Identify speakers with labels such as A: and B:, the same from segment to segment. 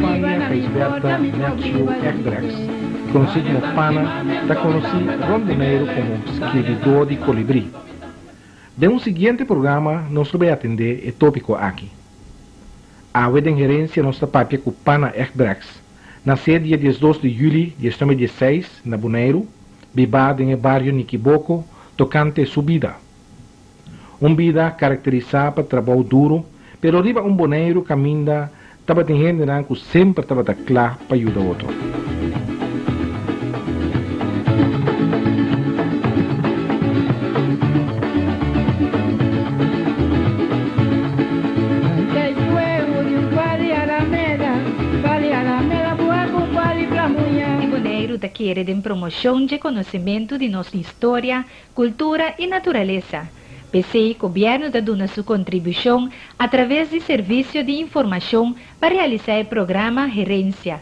A: Pania Gijsbertha Neptio Egbrechts, konosí komo Pana, ta konosí rònt Boneiru komo skirbidó di kolibrí. Den un siguiente programa nos lo bai atendé e tópiko aki. Awe den Herensia nos ta papia ku Pana Egbrechts, nasé dia diesdos di yüli diesnuebe diesseis na Boneiru, bibá den e bario Nikiboko, tokante su bida. Un bida karakterisá pa trabou duru, pero riba un Boneiru kaminda tabatin hendenan ku semper tabata kla pa yuda otro.
B: Di Boneiru ta kere den promoshon dje konosementu di nos historia, Kultura i naturalesa. P'esei gobièrnu ta duna su kontribushon atraves di Servisio di Informashon pa realisá e programa Herensia.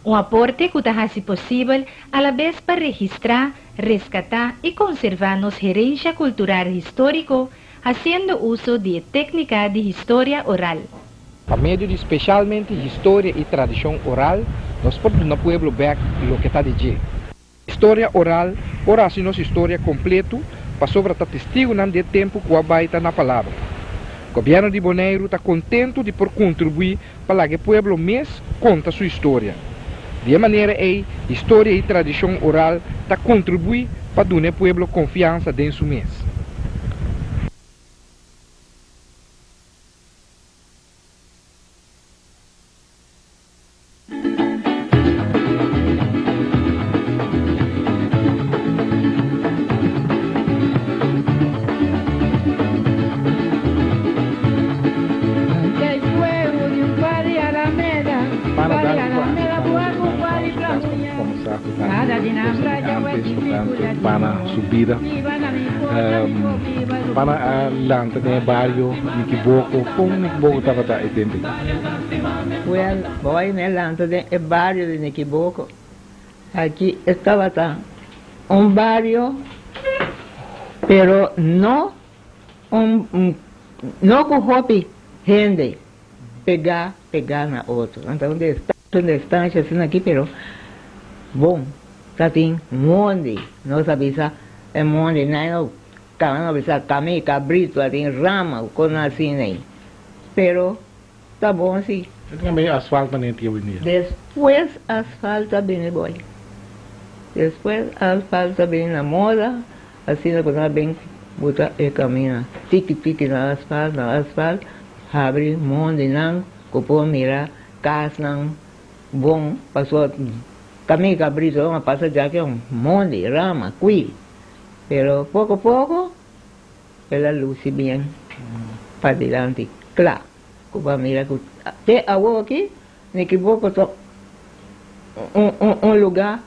B: Un aporte ku ta hasi posibel alabes pa registrá, reskatá i konservá nos herensha kultural históriko hasiendo uso di e téknika di historia oral.
C: Pa medio di speshalmente historia i tradishon oral nos por duna pueblo bèk loke ta di dje. Historia oral por hasi nos historia kompletu pasobra ta testigunan di e tempu ku a bai ta na palabra. Gobièrnu di Boneiru ta kontentu di por kontribuí pa laga e pueblo mes konta su historia. Di e manera ei historia i tradishon oral ta kontribuí pa duna e pueblo konfiansa den su mes.
A: Pana danki pa aseptá nos yudansa nos kas pa nos kombersá tokante kosnan di antes, tokante Pana su bida. Pana a lanta den e bario Nikiboko. Kon Nikiboko tabata e tempu ei?
D: Wel, boy mi a lanta den e bario di Nikiboko. Aki e tabata un bario, pero no un no ku hopi hende pegá pegá na otro. Nan ta un distansha asina aki, pero bon, ta tin mondi. Nos a bisa e mondi, nan no a bisa kami, kabritu, a tin rama, kosnan asina ei. Pero Ta bon si.
A: E tin medio asfalt manera tin awendia.
D: Despues asfalt a bini boy. Despues asfalt a bini na moda, asina ku nan a bin buta e kamina tiki tiki na asfalt, na asfalt, habri mondinan ku por mira kasnan bon, pasobra kaminda kabrito a pasa djaki un mondi, rama, kui, pero poko poko. El a luci bien padilanti cla cu bo a mira cu te awor aki Nikiboko ta un lugar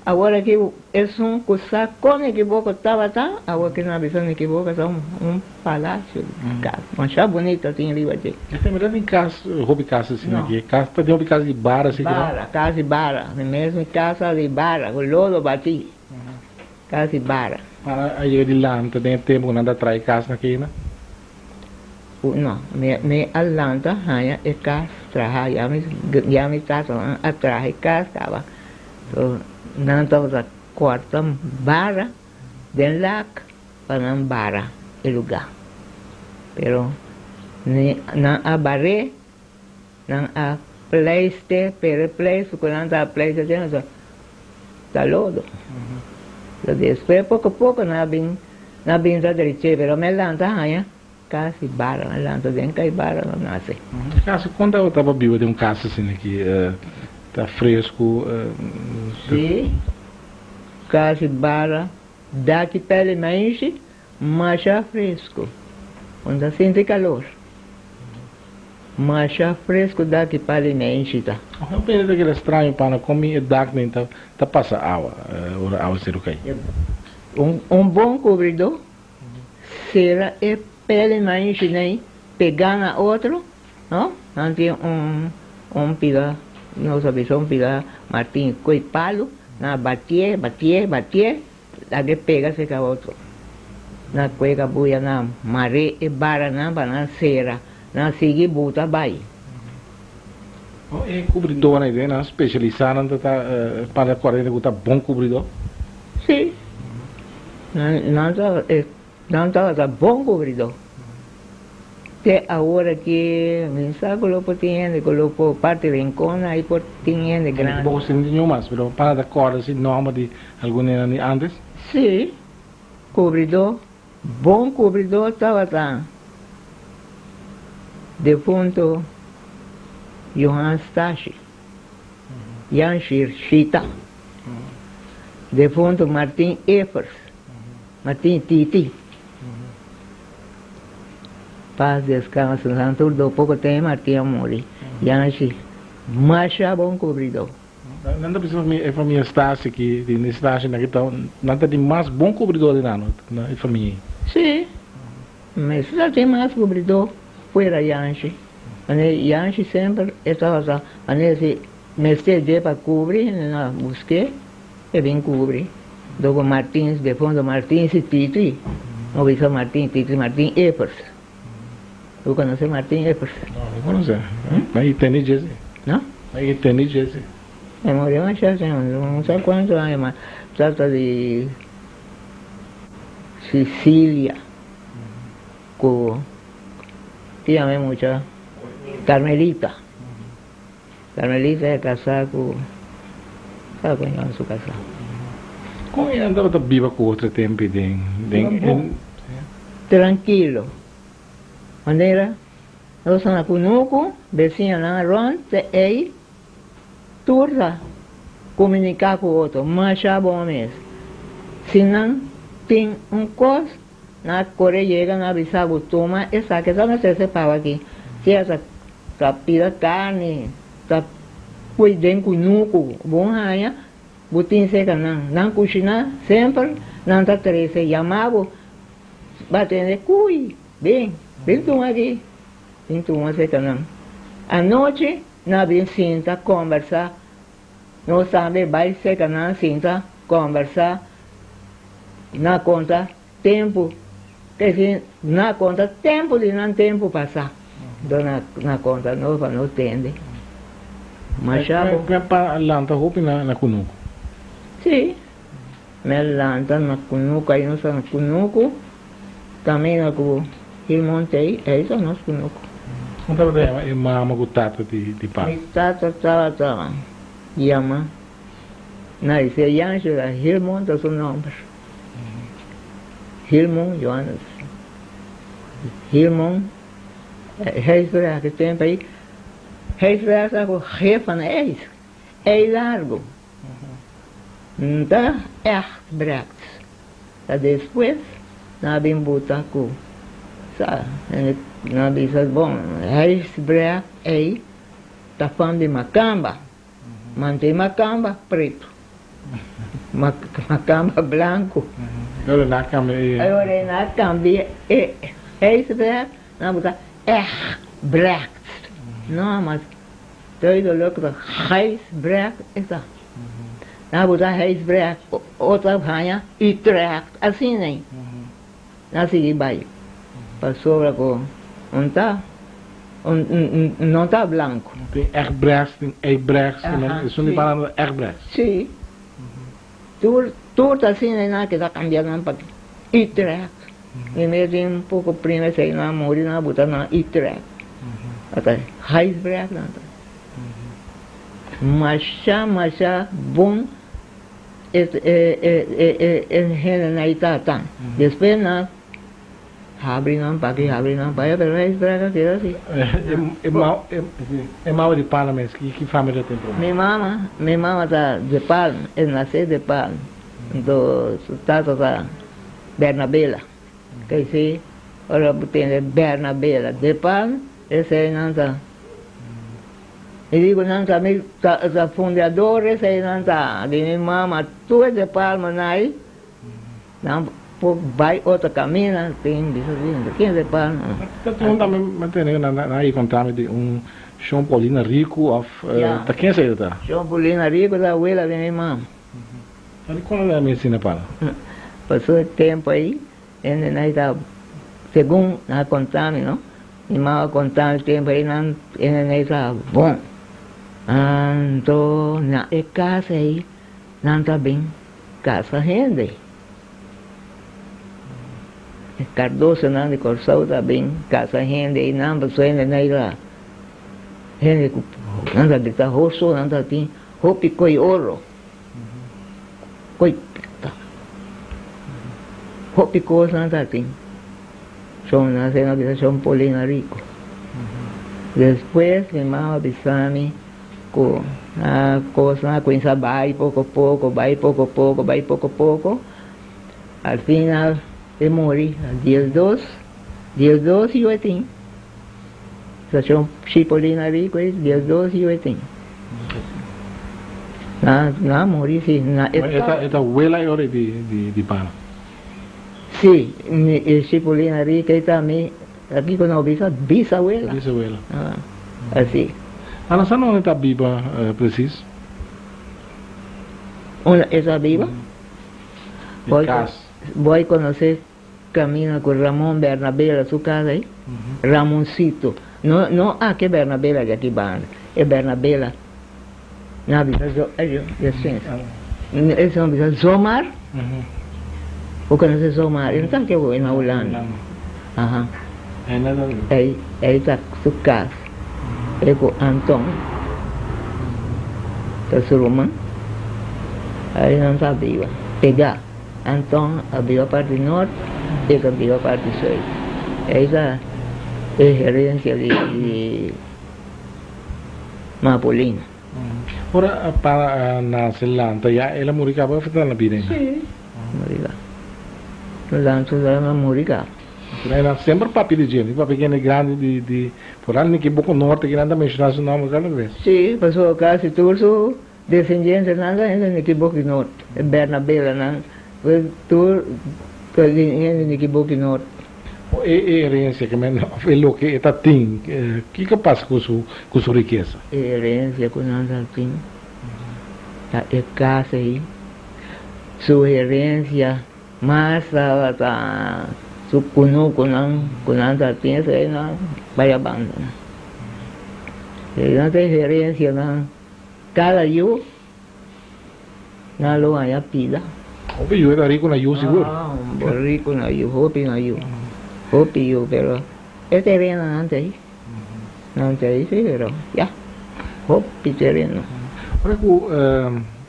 D: awor aki esun cu sa con Nikiboko tabata awor aki nan a bisa Nikiboko ta un palacio di cas masha bunito tin riba dje.
A: Esta mira tin cas hopi cas asina aki cas ta tin hopi cas di bara asina ki no?
D: Bara cas di bara mi mes mi casa di bara cu lodo bati. Casi bara.
A: Para a yega di lanta den e tempu ku nan ta trae kas na kina?
D: No, mi a lanta haña e kas traha, ya mi ya mi tatanan a traha e kas kaba. So nan tabata kòrta bara den lak pa nan bara e lugá. Pero nan a bar'é, nan a pleiste, pero e pleistu ku nan ta pleiste te ta ta lodo. Pero despues poko poko nan a bin nan a bin ta dreché, pero mi a lanta haña kasi bara, mi a lanta den kai bara no nase.
A: Kasi kon tabata pa biba den un kas asina ki ta fresku?
D: Si, kasi bara, daki pèl e maishi Masha fresco. Un ta sinti calor. Masha fresco daki pa di menshi ta.
A: Ojo pende ta keda straño pana con mi e dak nen ta ta pasa awa ora awa seru kai.
D: Un bon cubridor cera e peli maishi nei pega na otro no nan tin un un piga nos a bisa un piga martin coy palo nan a batie batie batie Laga e pega cerca otro. Na cuega buya nan mar'é e baranan pa nan cera. Nan sigui buta bai.
A: No e kubridónan ei den nan spesialisá nan ta ta para kòrda ku ta bon kubridó?
D: Sí. Nan ta nan tabata bon kubridó. Te awor aki mi sa ku lo por tin hende ku lo por parti Rincon ai por tin hende grandi.
A: Bo sinti niun mas pero para ta kòrda si nòmber di algun hende di ántes?
D: Sí. Kubridó Bon cubridor tabata defunto Johan Stashi, Jan Shirshita, defunto Martin Evers, Martin Titi. Paz descanso, nan tur do poco tempo Martin a muri. Janshi masha bon cubridor.
A: Nan ta bisa e famia Stasi ki di Stasi na ki ta nan ta di mas bon kubridó di nan na e famia ei.
D: Sí, mester ta tin mas kubridó fuera Yanshi. Manera Yanshi semper e tabata manera si mester dje pa kubri nan a busk'é e bin kubri. Doko Martins, defondo Martins i Titi, no bisa Martin Titi, Martin Evers. Bo conoce Martin Evers?
A: No, mi conoce. Ma i tende dje si.
D: No?
A: Ma i tende dje si.
D: E murió masha tempo, no sa cuanto aña, ma trata di Sicilia cu ki yama e mucha? Carmelita. Carmelita e casa cu, sa con yama su casa.
A: Con e nan tabata biba cu otro tempo den, den.
D: Trankilo. Manera nos na kunuku, besiñanan rònt te ei tur ta komuniká ku otro masha bon mes. Si nan tin un kos, nan a kore yega nan a bisa bo tuma esaki ta mester sepaba aki. Sea ta ta pida karni, ta pui den kunuku bon haña. Bo tin seka nan. Nan kushiná semper nan ta trese yamá bo ba tende kuy bin bin tuma aki bin tuma seka nan. Anochi nan bin sinta kombersá nos tambe bai seka nan sinta kombersá nan konta tempu kesi nan konta tempu di nan tempu pasá enton nan konta nos pa nos tende. Masha bo.
A: Mi a pa lanta hopi na kunuku.
D: Sí, mi a lanta na kunuku, ai nos ta na kunuku, kaminda ku Hilmon t'ei, ei ta nos kunuku.
A: Kon tabata yama e mama ku tata di pa?
D: Mi tata tabata yama Naise Yangela, Hilmon ta su nomber. Hilmon Johannes. Hilmon, Gijsbrecht e tempo ei. Gijsbrecht ta ku G van ijs, ei largu. N ta echt brecht. Ta despues nan a bin buta ku sa, nan a bisa bon Gijsbrecht ei ta fan di makamba. Mantei makamba pretu, makamba blanku.
A: Ora nan a kambia e.
D: Ora nan a kambia e Gijsbrecht, nan a buta Egbrecht. No, mas duidelijk dat Gijsbrecht is dat. Nan a buta Gijsbrecht, otro a haña Utrecht, asina ei. Nan a sigui bai pasobra ku un ta no ta blanku.
A: Tin Egbrechts, tin Eybrechts, esun di palabra ta Egbrechts.
D: Sí. Tur tur ta asina ei nan a keda kambia nan pa Utrecht. Mi mes tin un poko prima esei nan a muri nan a buta nan Utrecht. Ata Gijsbrecht nan ta. Masha masha bon e hendenan ei ta tan. Despues nan habri nan pa aki habri nan pa aya pero Gijsbrecht a keda asi.
A: E mama di Palm mes ki familia ta tin prome?
D: Mi mama mi mama ta de Palm e nase de Palm anto su tata ta Bernabela kesi ora bo tende Bernabela de Palm esei nan ta. Mi di ku nan ta mi ta fundeadores ei nan ta di mi mama tur de Palma nai nan por bai otro kaminda tin bisa di ken de Palma.
A: Ta tin un tambe mi tende nan a yi konta mi di un Shon Paulina Rico of ta ken esei ta?
D: Shon Paulina Rico ta abuela di mi mama.
A: Ta di kuando nan a mester na Palma?
D: Pasó e tempo ei hende nan ta segun nan a konta mi no. Mi mama a konta mi tempu ei nan e nenei ta bon. Anto na e kas ei nan ta bin kasa hende. E Cardosonan di Kòrsou ta bin kasa hende ei nan pasobra e nenei ta hende ku nan ta grita hoso nan ta tin hopi koi oro. Koi plata. Hopi kos nan ta tin. Shon nan a bisa Shon Polina rico. Despues mi mama a bisa mi cu a cosnan a cuminsa bay poco poco, bay poco poco, bay poco poco. Al final e muri a diesdos, diesdos yu e tin. Sa Shon Cipolina rico e diesdos yu e tin. Nan a muri si.
A: E ta wela e ora di pana.
D: Sí, mi e Cipolina rica e ta mi, aki cu no bisa, bisawela.
A: Bisawela.
D: Ah, así.
A: Ana sa no ta biba precies?
D: Unda e ta biba?
A: Di cas.
D: Boy conoce camina cu Ramon Bernabela su casa ey? Ramoncito. No, no aki Bernabela di aki banda, e Bernabela Na bisa zo, ayo, despensa. E no bisa zomar? Bo conoce zomar? E no ta aki na Hulanda. Aha. Ey, ey ta su cas. E cu Anton ta su ruman. Ey nan ta biba pega. Anton a biba parti nort, e ta biba parti zuid. Ey ta e herencia di. Mapolina.
A: Ora pa nase lanta ya el a muri caba of e ta na bida ainda?
D: Si, muri caba. Lanta ya el a muri caba.
A: Pero nan semper papia di dje, papia kende grandi di di foral ni ki boko norte kinan ta menciona su nomber cada bes.
D: Si, pasobra casi tur su descendientenan ta hende di ki boki norte, e Bernabelanan, tur ta hende di ki boki norte.
A: O e herencia ke men of e loke e ta tin, kiko pasa ku su ku su rikesa?
D: E herencia ku nan ta tin ta e kas ei. Su herencia mas tabata su kunukunan ku nan ta tin esei nan bai a bandona. Nan ta e herencianan kada yu. Nan lo haña pida.
A: Hopi yu e ta riku na yu sigur.
D: Ah, bo riku na yu, hopi na yu. Hopi yu, pero e tereno nan ta ei. Nan ta ei si, pero ya, hopi tereno.
A: Ora ku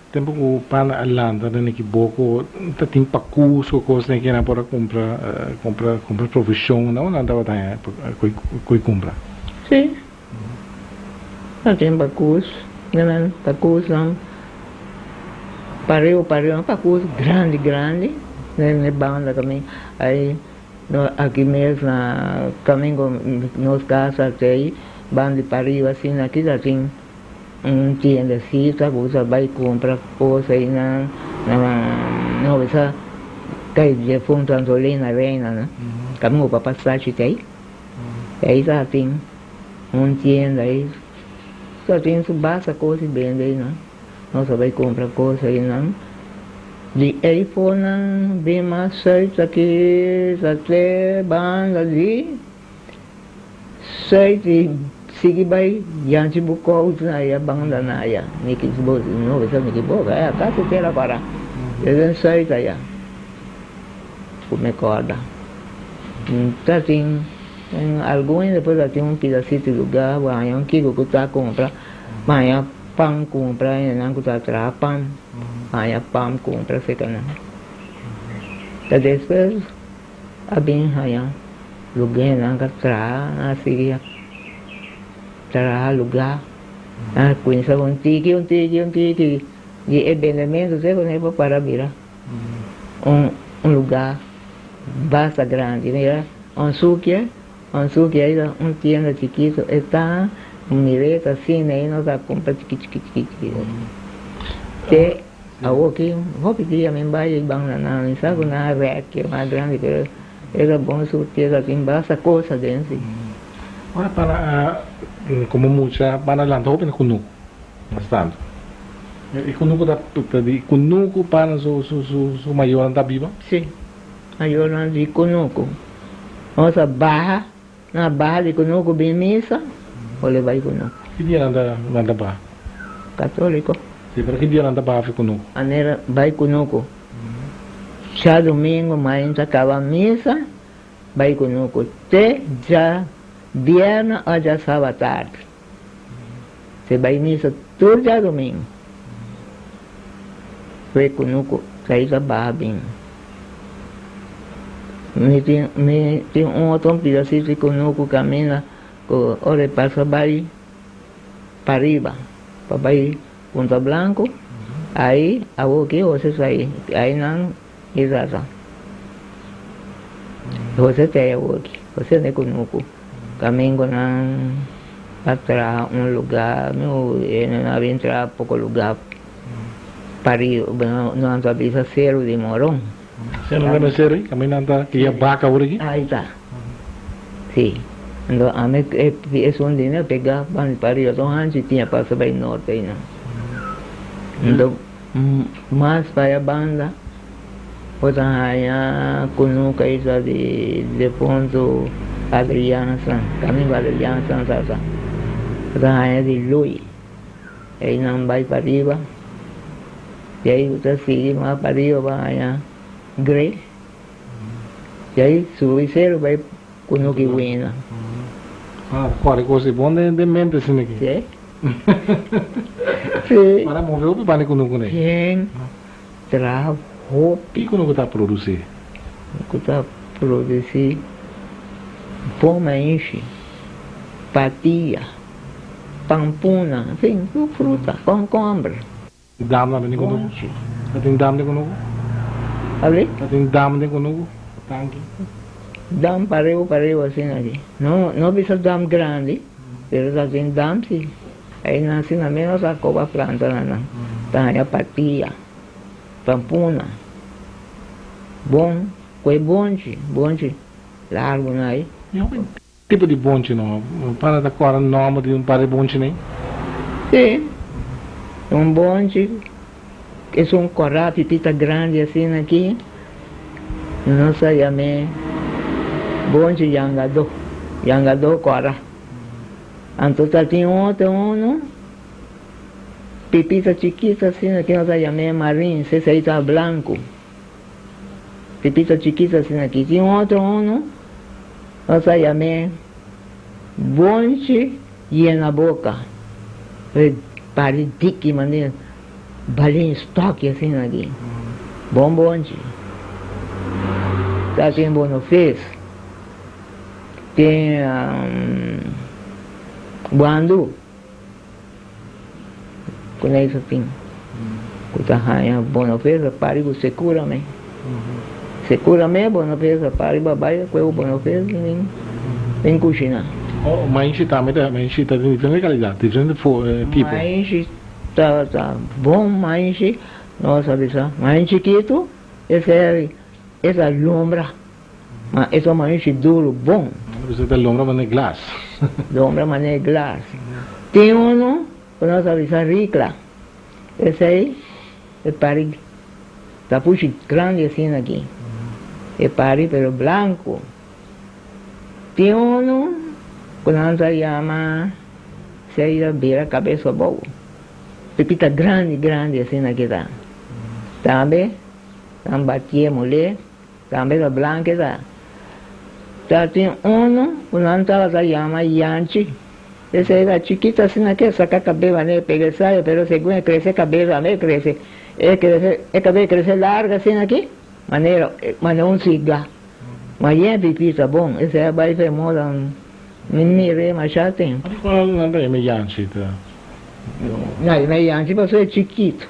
A: tempu ku pana a lanta den ekiboko ta tin pakus ku kos den kinan por a kumpra kumpra kumpra provishon nan nan tabata haña ku e kumpra?
D: Si. Ta tin pakus, nan pakusnan pareu pareu, pakus grandi grandi den e banda kamin ai aki mes na kamin ku nos kasa ta ei banda di pariba asina aki ta tin un tiendesita ku ta bai kumpra kos einan no bisa kai difunto Antolina Reina no kamin ku papa Sachi ta ei. Ei ta tin un tienda ei ta tin su basta cos di bende einan. Nos a bai cumpra cos einan. Di ei for nan bin mas zuid aki ta te banda di zuid i sigui bai Janchi Bukout na aya banda na aya. Niki no bisa Niki Boka aya casi tera para. Desde zuid aya. Ku mi korda. Ta tin algun hende por ta tin un pidasito di lugá bo haña un kiko ku ta kumpra, bo haña pan kumpra, hendenan ku ta traha pan, bo haña pan kumpra serka nan. Ta despues a bin haña lugá hendenan ka traha, nan a sigui traha lugá, nan a kuminsá un tiki un tiki un tiki di e bendementu te ku nan por para bira. Un lugar basta grandi. Mira un sukia, un sukia ei ta un tienda chikito, e ta un mireta asina ei nos a cumpra chiki chiki chiki chiki. Te awoki hopi dia mi bai ei ban na nan, mi sa cu nan a rek mas grandi pero e ta bon surti, ta tin basta cosa den si.
A: Ora para como mucha ban adelanta hopi na cunucu. Bastante. E kunuku ta ta di kunuku pa su su su su mayornan ta biba?
D: Sí, mayornan di kunuku. Nos a baha. Na baha di kunuku bin misa, hole bai kunuku.
A: Ki dia nan ta nan ta baha?
D: Katoliko.
A: Si, pero ki dia nan ta baha fi kunuku?
D: Manera bai kunuku. Djadumingu mainta kaba misa, bai kunuku te djabièrnè o djasaba tardi. Se bai misa tur djadumingu. Fue kunuku kai ta baha bin. Mi tin mi tin un otro pidasito di kunuku kaminda ku ora e pasa bai pariba pa bai Punta Blanco ai awoki Jose ta ai ai nan i tata. Jose ta ai awoki Jose na e kunuku. Kamingo nan a traha un lugá, mi nan a bin traha poko lugá pariba, nan ta bisa Seru di Moron.
A: Seru nan ta seru ei? Kaminda nan ta kria baka awor aki?
D: Ai ta, si. Anto ami esun di mi a pega pariba ton hanchi tin a pasa bai norte einan. Anto mas pa e banda. Bo ta haña kunuka isa di defuntu Adrianza, Domingo Adrianza tata. Bo ta haña di Lui. Einan bai pariba. Di ei bo ta sigui mas pariba bo haña Grey. Di ei subi seru bai kunuki Wina.
A: Ah, kore kos di bon den mente asina aki.
D: Si. Si.
A: Para move hopi banda kunuku nei.
D: Bien. Traha hopi.
A: Kiko no ku ta produsí?
D: Ku ta produsí bon maishi, patia, pampuna, en fin, tur fruta, kònkòmber.
A: Dam tambe den kunuku?
D: Bonchi.
A: Ta tin dam den kunuku?
D: Abri?
A: Ta tin dam den kunuku? Tanki?
D: Dam pareu pareu asina aki. No, no bisa dam grandi, pero ta tin dam si. Einan asina menos a koba planta na nan ta haña patia, pampuna, bon ku e bonchi, bonchi largu na ei.
A: Mi hopi tipo di bonchi no, para ta kòrda nòmber di un par di bonchi nei?
D: Si, un bonchi esun kòrá pipita grandi asina aki, nos a yam'é bonchi yangadó, yangadó kòrá. Anto ta tin otro uno pipita chikito asina ki nos ta yam'é marin, esei ta blanco. Pipita chikito asina aki. Tin otro uno nos ta yam'é bonchi yena boca. E pari diki manera balin stoki asina aki. Bon bonchi. Ta tin bonofes. Tin guandu ku Neysa tin ku ta haña bonofesa pari ku sekura me. Sekura me bonofesa pari babay a kue ku bonofesa bin bin kushiná.
A: Oh, maishi tambe ta, maishi ta tin diferente kalidat, diferente tipo.
D: Maishi ta ta bon maishi, nos a bisa maishi chikitu esei e ta lombra. Ma e ta maishi duru bon.
A: Nan ta lombra manera glas.
D: Lombra manera glas. Tin unu ku nos a bisa rikla. Esei e pari tapushi grandi asina aki. E pari pero blanku. Tin unu ku nan ta yama esei ta bira kabes abou. Pipita grandi grandi asina aki ta. Tambe nan batié mulé. Tambe ta blanke ta. Ta tin unu ku nan tabata yama Yanchi. Esei ta chikito asina ke saka kabes manera e pega e saya pero segun e krese kabes tambe e krese. E krese e kabes krese largu asina aki manera manera un siga. Ma yen pipi ta bon. Esei a bai fe moda mi mir'é masha tempu.
A: Dikon nan ta yama Yanchi ta?
D: Nan yama Yanchi pasobra e chikito.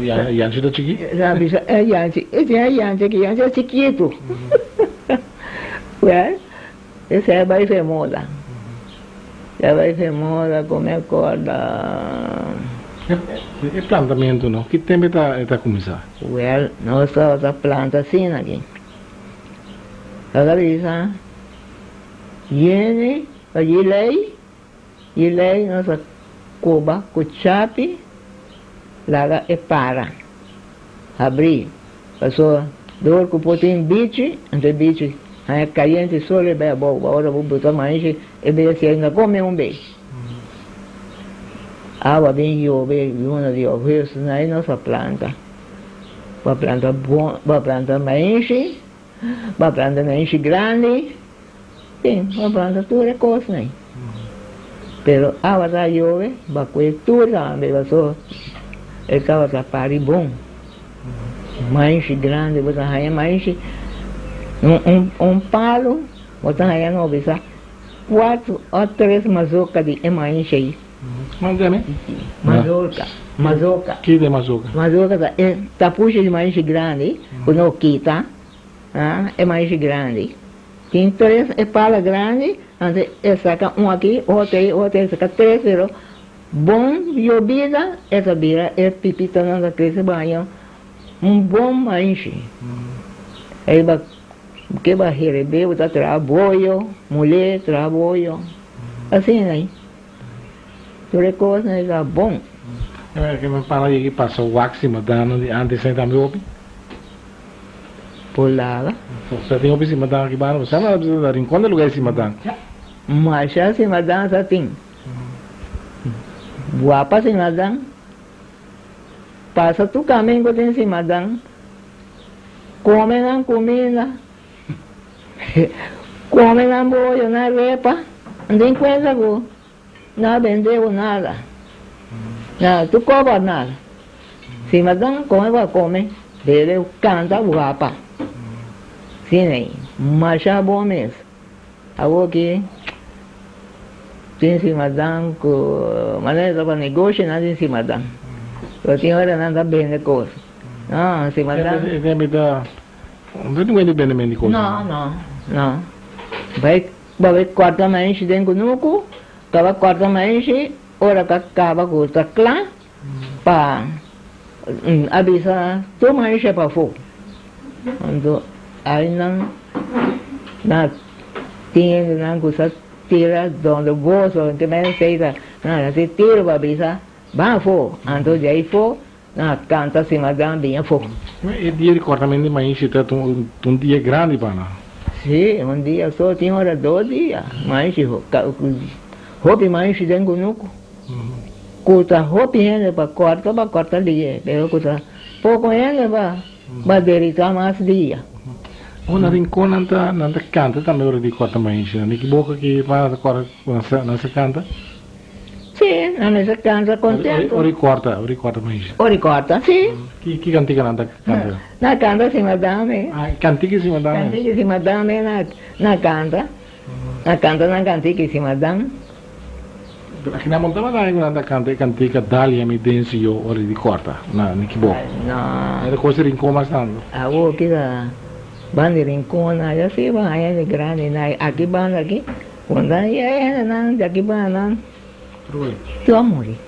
A: Yanchi ta chikí?
D: Nan a bisa, e Yanchi, e tin e Yanchi aki, Yanchi ta chikitu. Well, esei a bai fe moda. Esei a bai fe moda ku mi a kòrda.
A: E plantamentu no, ki tempu e ta kuminsá?
D: Well, nos tabata planta asina aki. Nos a bisa, Yeni pa yilei. I lei nos a koba ku chapi laga e para habrí, pasobra dor ku por tin bichi, anto e bichi. Haña kayente solo e bai abou, ora bo bota maishi e bestia ainda kome un bes. Awa bin yobe luna di augustus na ei nos a planta. Bo a planta bon, bo a planta maishi, bo a planta maishi grandi, sí, bo a planta tur e kosnan ei. Pero awa ta yobe, bo a kue tur tambe pasobra e tabata pari bon. Maishi grandi bo ta haña maishi un un palu bo ta haña no bisa cuatro o tres mazoka di e maishi ei.
A: Mantene?
D: Mazorka, mazoka.
A: Ki ta e mazoka?
D: Mazoka ta e tapushi di maishi grandi ku no kita, ah, e maishi grandi. Tin tres e pala grandi, anto e saka un aki, otro ei, otro ei, saka tres pero Bon yobida e ta bira e pipitanan ta crece baña un bon maishi. Ey ba ke ba herebe bo ta traha boyo, mule traha boyo, asina ey. Tur e cosnan ey ta bon.
A: E ke men pana yegi pasa wak simadano di antes ey tambe hopi?
D: Por laga.
A: Sa tin hopi simadan aki banda, sa na Rincon de lugar e simadan.
D: Masha simadan sa tin. Guapa simadan, pasa tur kamin ku tin simadan, kome nan kuminda, kome nan boyo, nan repa, no tin kuenta ku no a bende bo nada, nada, tur koba nada. Simadan kome bo a kome, bebe, kanta guapa. Asina ei, masha bon mes. Awoki tin simadan ku manera ta pa negoshi nan tin simadan pero tin ora nan ta bende kos no simadan.
A: E tempu ta no tin wende bende mendi kos.
D: No no no bai bai kòrta maishi den kunuku kaba kòrta maishi ora ka kaba ku ta kla pa a bisa tur maishi pafó. Anto ainan na tin hendenan ku sa tira donde goso ke men esei ta nan a hasi tiro pa bisa ban afó anto di aifó nan a kanta simadan bin afó.
A: E dia di kòrtamentu di maishi ta un dia grandi pa nan.
D: Si, un dia so, tin ora dos dia maishi hopi maishi den kunuku. Ku ta hopi hende pa kòrta pa kòrta dia pero ku ta poko hende pa pa derita mas dia.
A: Ora na Rincon nan ta nan ta kanta tambe ora di kòrta maishi nan di ki boka ki pa nan ta kòrta nan sa nan sa kanta?
D: Si nan mester kanta kontento.
A: Ora di kòrta ora di kòrta maishi.
D: Ora di kòrta si.
A: Ki ki kantika nan ta kanta?
D: Nan kanta sima dame.
A: Ah kantika sima dame.
D: Kantika sima dame nan nan kanta nan kanta nan kantika sima dam.
A: Aki nan montaba nan ku nan ta kanta e kantika Dalia mi den si yo ora di kòrta na Nikiboko.
D: No.
A: E kos di Rincon mas tantu.
D: Awor ki ta ban di Rincon na ya si ban hende grandi na aki banda aki ku nan ya e hendenan di aki banda nan tur a muri.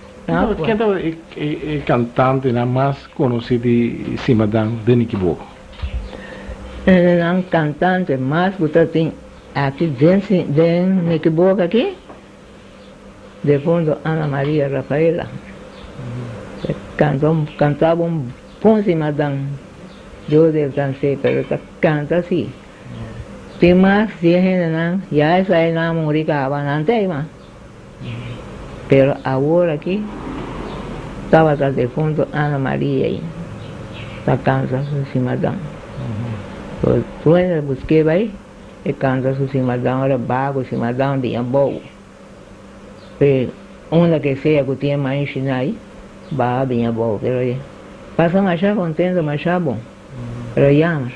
A: Ken tabata e kantantenan mas konosí di Simadan den Nikiboko?
D: Hendenan kantante mas ku ta tin Aki den den Nikiboka aki defunto Ana Maria Rafaela ta canta un cantaba un bon simadan Dios descanse pero ta canta si tin mas di e hendenan ya esainan a muri caba nan ta ei mas pero awor aki tabata defunto Ana Maria ei ta canta su simadan tur hende ta busk'e bai. E canta su simadan ora bago simadan di abou. Pe unda ke sea cu tin e maishi nai, baha bin abou. Pero e pasa masha contento, masha bon. Pero jammer.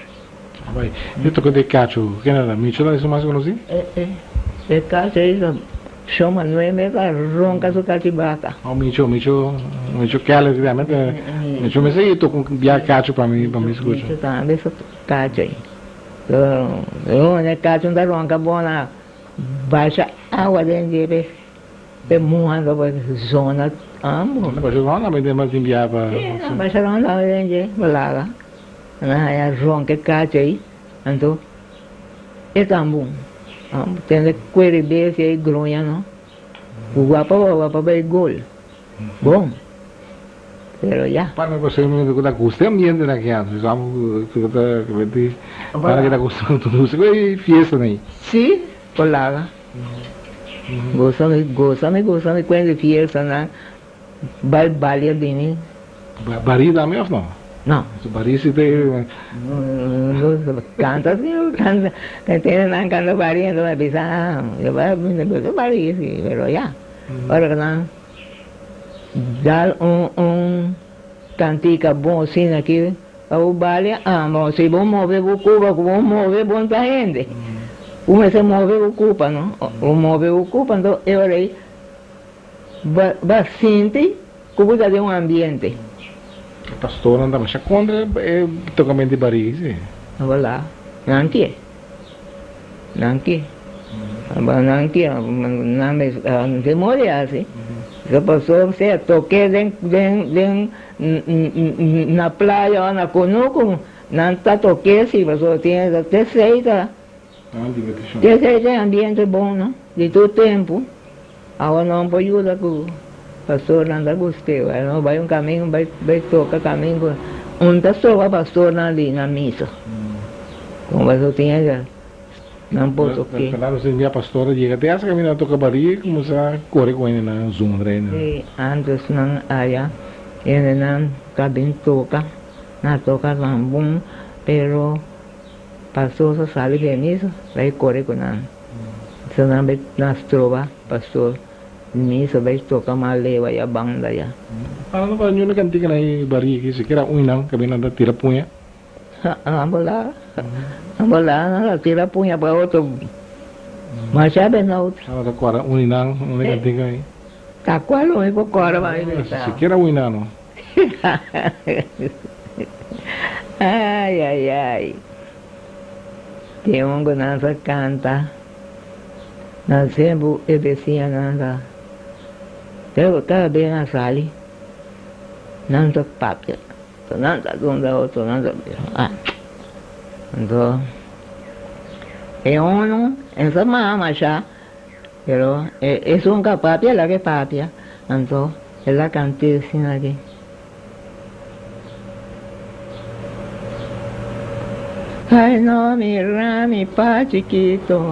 A: Bai, e toca di e cacho, ken era? Micho ta esun mas conoci?
D: E, e, e cacho ei ta Shon Manuel mes a ronca su cachibaca.
A: Oh, Micho, Micho, Micho Kelly, realmente, Micho mester e toca un bia cacho pa mi, pa mi scucha.
D: Micho tambe su cacho ei. E cacho ta ronca bon na basha awa den dje pe pe muha anto pa zona ambo.
A: Basha ronda tambe den tin bia pa.
D: Si, basha ronda tambe den dje pa laga. Nan haya ronca e cacho ei anto e tambun tende cueri bestia ei gruña no. Guapa guapa bai gol. Bon. Pero ya.
A: Para mi pasó mi ku ta gusta e ambiente na aki anto. Sa ku ta para ki ta gusta músika i fiesta nei.
D: Sí, por laga. Gosa mi, gosa mi, gosa mi kuen di fiestanan. Bai balia bini.
A: Barí tambe of no?
D: No.
A: Su barí si ta.
D: Canta si, canta. Tene nan canta barí, enton mi bisa, ah, yo bai mi gusta barí si, pero ya. Ora ku nan dal un un cantica bon asina aki pa bo balia, ah, bon, si bo move bo cuba ku bo move bon ta hende. Bo mester move bo cupa, no? Bo move bo cupa, enton e ora ei. Ba ba sinti ku bo ta den un ambiente.
A: E pastornan ta masha kontra e tokamentu di barigi si.
D: Wala, nan ke. Nan ke. Nan ke, nan mes se mori asi. E pastor sea toke den den den na playa o na kunuku, nan ta toke si pasobra tin te seita. Esei ta e ambiente bon no, di tur tempu. Awa no por yuda ku pastornan ta gust'é. Bai no bai un kamingu bai bai toka kamingu un ta soba pastornan di na misa. Komo pasobra tin e nan por tok'é.
A: Fernando si mia pastor a yega te asa kaminda a toka baria i kuminsá kore ku hendenan zundra hendenan.
D: Sí, antes nan aya hendenan ta bin toka, nan a toka tambun pero. Pastor sa sali di e misa, bai kore ku nan. So nan bai na stroba pastor di misa bai toka mas leu aya banda ya.
A: Para no para ñuna kantika na e baria aki sikiera un nan kaminda nan ta tira puña.
D: Nan bolá, nan bolá nan ta tira puña pa otro masha benout.
A: Nan ta kora un nan un e kantika ei.
D: Ta kual un e por kora pa mi bisa.
A: Sikiera un nan no.
D: Ay ay ay Tin un ku nan sa kanta Nan sempu e besiñanan ta Pero kada bes nan sali Nan ta papia Nan ta dunda otro nan ta bisa ah Anto E unu e sa mama masha Pero esun ka papia laga e papia anto el a kant'é asina aki. Ay no mira mi pa chikito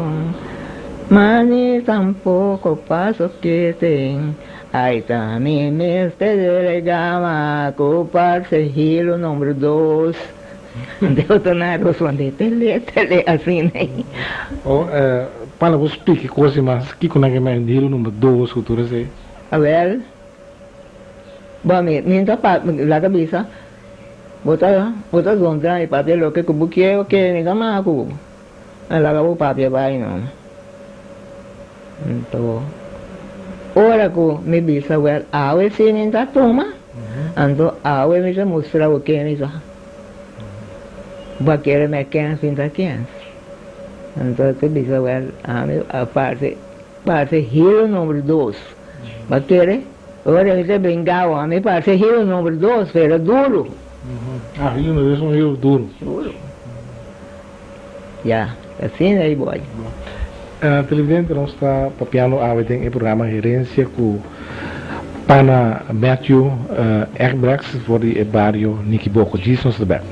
D: ma ni tampoco pa sokete ay ta mi mester delegama ku parse hilo nomber dos. Ante otro nan a rosponde, Tele, tele, asina.
A: O, Pala bo splika e kos di mas, kiko nan ke men hilo number dos ku tur esei?
D: Awel, bo mi, mi ta pa, laga bisa, bo ta, bo ta zontra mi papia loke ku bo kier o ke, mi ta maha ku bo. Laga bo papia bai no. Anto, ora ku mi bisa, wel, awe si mi ta tuma, anto awe mi ta mustra bo ken mi ta. Bo a kere mi a kens, mi ta kens. Anto e ta bisa, wel, ami a parse, parse hilo number dos. Bo a kere? Ora mi ta bringa bo, ami parse hilo number dos, pero duru.
A: Ah, hilo number dos un hilo duru.
D: Duru. Ya, asina ei boy.
A: Televidente, nos ta papiando awe den e programa Herencia cu Pana Matthew Egbrechts for di e bario Nikiboko. Djis nos ta bek.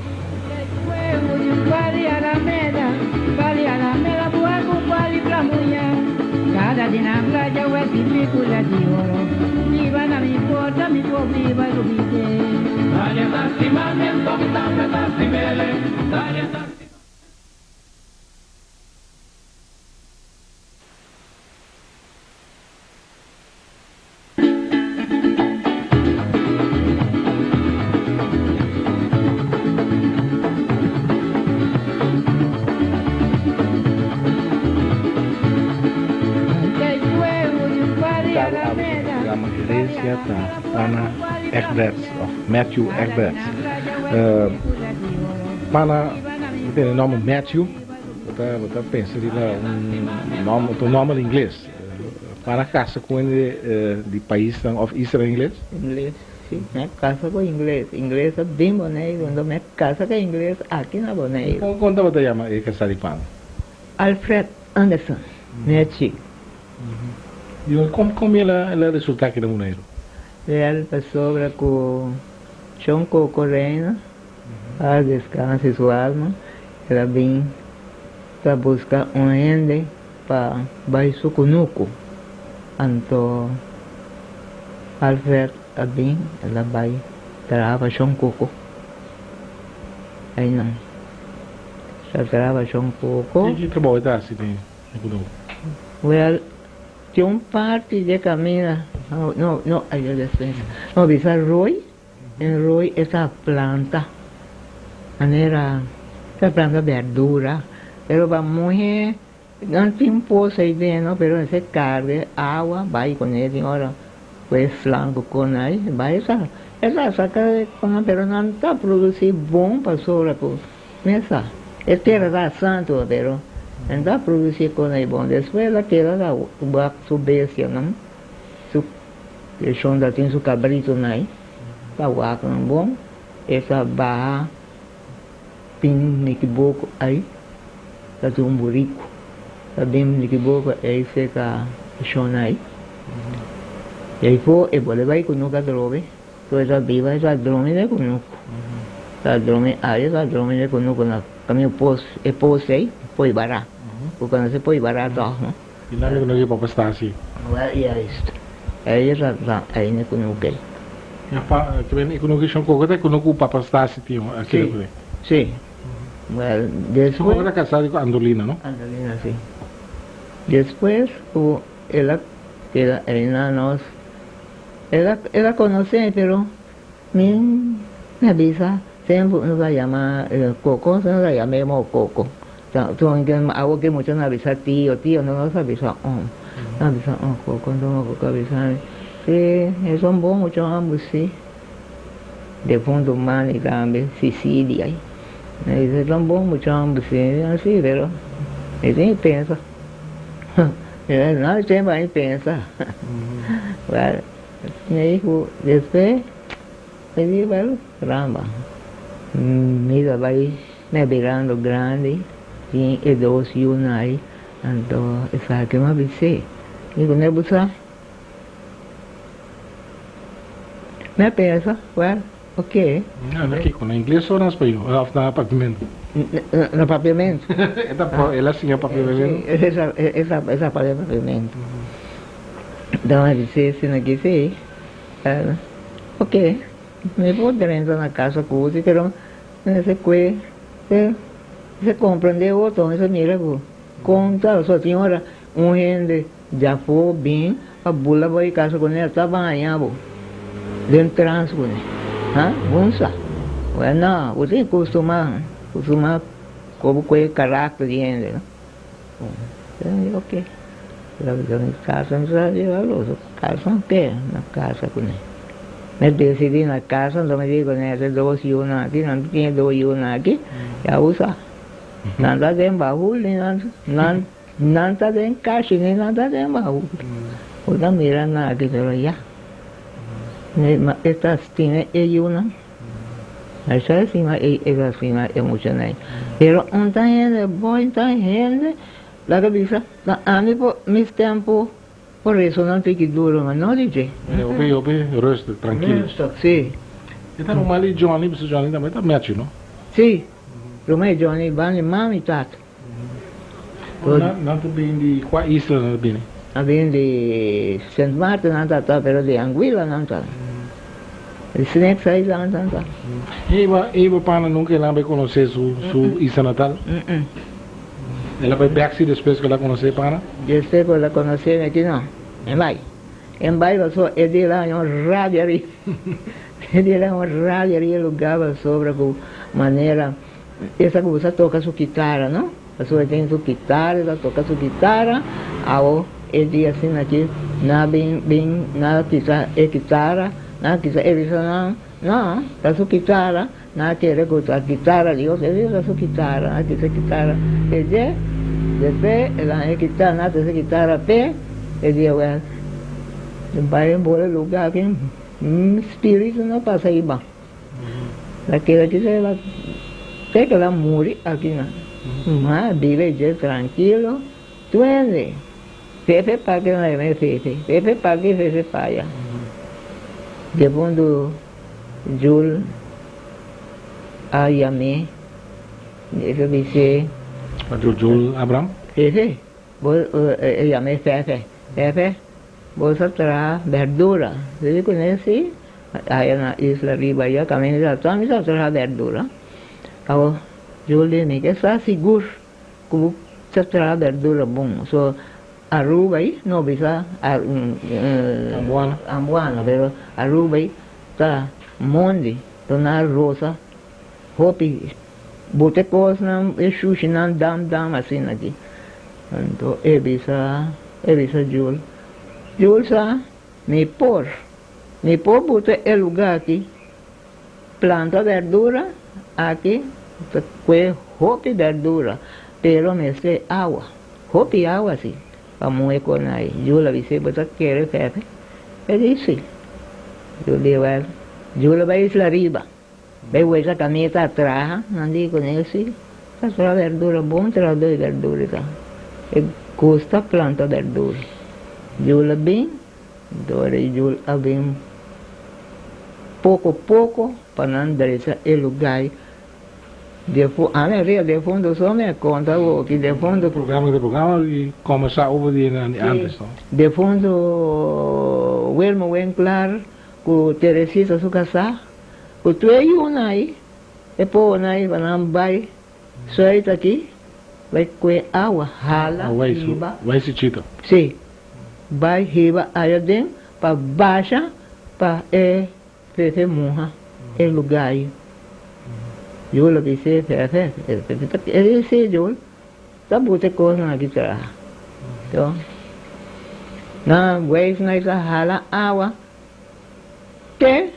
A: Invitado awe den e programa Herencia ta Pana Egberts of Matthew Egberts. Pana bo tene nomber Matthew, bo ta bo ta pensa riba un nomber un nomber ingles. Pana casa cu hende di paisnan of isla ingles?
D: Ingles, si. Mi a casa cu ingles. Ingles ta bin Boneiru, enton mi a casa cu ingles aki na Boneiru.
A: Con con tabata yama e casa di Pana?
D: Alfred Anderson, mi a chi.
A: Di con con el a resulta aki na Boneiru?
D: El pasobra cu. Shon Coco Reina, paz descanse su alma, el a bin ta busca un hende pa bai su cunucu. Anto Alfred a bin, el a bai traha pa Shon Coco. Einan ta traha pa Shon Coco.
A: Ki trabou e ta hasi den e cunucu?
D: Wel, Tin un parti dje camina, no, no, ay Dios despensa, no bisa rooi, en rooi e ta planta, manera ta planta berdura, pero pa muhe nan tin pos ay den no, pero mester carga e awa bay cune tin ora cu e flanco con ay bay ta, e ta saca e con pero nan ta produci bon pasobra cu. Mesa, e tera ta santu, pero e ta produci con ei bon. Despues el a keda ta wak su bestianan, su shon ta tin su cabritonan ei, ta wak nan bon. E ta baha bin Nikiboko ei, ta tin un buriku, ta bin Nikiboko ei cerca e shon ei. I ei for e bolbe bai cu nuka atrobe. Tur e ta biba e ta dromi den kunuku. Ta dromi awe e ta dromi den kunuku na kaminda pos e pos ei poi bara. Bo konosé poi bara tòg no?
A: I nan mi kunuku papa Stasi.
D: Wèl juist. Ei e ta ta ei na kunuku ei.
A: Ya pa ke men e kunuku shon koko ta e kunuku papa Stasi tin a keda kuné.
D: Si. Wèl despues.
A: Shon koko ta kasá ku Andolina no?
D: Andolina si. Despues ku el a keda ei na nos. El a el a conoce pero mi me bisa tempo nos a yama Coco nos a yama mo Coco awo ke mucha nos a bisa tio tio no nos a bisa om nos a bisa om Coco enton Coco a bisa mi si esun bon mucha homber si defunto mami tambe Cecilia mi a bisa esun bon mucha homber si mi a si pero mi tin pensa. No tempo a pensa. Well, mi dijo, despues, mi di, well, caramba, mi ta bai, mi a birando grandi, tin e dos yunan ai, anto esaki mi a bis'é. Mi ku ne bo sa? Mi a pensa, well. Oke.
A: Na kiko? Na ingles o na spañol? Of na papiamentu?
D: Na papiamentu.
A: E ta el a siña papiamentu?
D: E sa papia papiamentu. Don a bis'é asina ki si. Oke, mi por drenta na casa ku si, pero mester kue, mester komprendé otro, mester mira ku kon ta. So tin ora un hende Djafó bin pa bula bo e casa kuné a ta baña bo den trans kuné ha bon sa bueno bo tin costuma costuma kobo ku e karakter di hende no bon ok la bisa mi casa mi sa lleva los casa ke na casa kuné mi decidí na casa enton mi di kuné e dos yunan aki nan tin e dos yunan aki ya bo sa nan ta den bahul ni nan nan. Nan ta den kashi ni nan ta den baul. Bo ta mira nan aki pero ya. E ta stima e yunan. Masha stima e e ta stima e muchanan. Pero un ta hende bon ta hende laga bisa ta ami por mis tempo por eso nan tiki duro ma no di dje.
A: Hopi hopi rustig trankilo.
D: Rustig si.
A: E ta ruman di Johnny pasobra Johnny tambe ta mechi no.
D: Si ruman di Johnny banda di mami i tata.
A: Nan ta bini di kua isla nan ta bini?
D: Nan bini di Sint Maarten nan ta ta pero di Anguilla nan ta. Di Snakes Island nan ta.
A: Eva Eva Pana nunka el a bai konosé su su isla natal? El a bai bèk si despues ku el a konosé Pana?
D: Despues ku el a konosé mi aki no, e bai. E bai pasobra e di el a haña un rabia riba e di el a haña un rabia riba e lugá pasobra ku manera. Esa ku sa toka su kitara no, pasobra e tin su kitara, e sa toka su kitara, awo e dia asina aki nan a bin bin nan a kita e kitara, nan a kita e bisa nan, no, ta su kitara, nan a kere ku ta kitara Dios, e bisa ta su kitara, nan a kita e kitara e dje, despues el a haña e kitara, nan a trese e kitara p'e, e dia wèl, bai bole luga aki, spiritu no pasa iba. La keda kisa el a te ke el a muri aki nan. Ma biba dje trankilo tuende. Fefe pa aki nan yama e fefe. Fefe pa aki fefe pa aya. Defuntu Jul. a yam'é, e ta bis'é.
A: Patró Jul Abraham?
D: Sí, sí. Bo, e yam'é Fefe. Fefe, bo sa traha berdura. Mi di kuné, Sí. Aya na isla riba ayá kaminda ta mi sa traha berdura. Awor, Jul di mi ke sa sigur ku bo sa traha berdura bon. So, Aruba ei no bisa
A: Ambuana.
D: Ambuana, pero Aruba ei ta mondi, ta na rosa hopi bota e kosnan, e shushinan dam dam asina aki. Anto e bisa, e bisa Jul, Jul sa mi por, mi por bota e luga aki planta berdura aki ta kue hopi berdura, pero mester awa. Hopi awa si, pa muhe con ai. Jula bis'é, Bo ta kere Fefe? E di, Si. Jula di, Wel, Jula bai isla riba, bai weta camia ta traha. Nan di con el, Si, ta traha berdura, bon trahadó di berdura e ta. E gusta planta berdura. Jula bin, dor e Jula a bin poco poco pa nan drecha e lugai. Ami a ria defunto so mi a konta bo ki defunto.
A: Programa di programa di kombersá over di nan di antes no.
D: Defunto Wilmo Winklaar ku Teresita su kasá ku tur e yunan ei e powonan ei pa nan bai suit aki bai kue awa hala hiba.
A: Bai si chito.
D: Si bai hiba aya den pa basha pa e Fefe muha e lugar ei. Yo lo bis'é, Fefe, e di si, Jul, ta buta e kosnan aki traha. To, nan weisnan ei ta hala awa te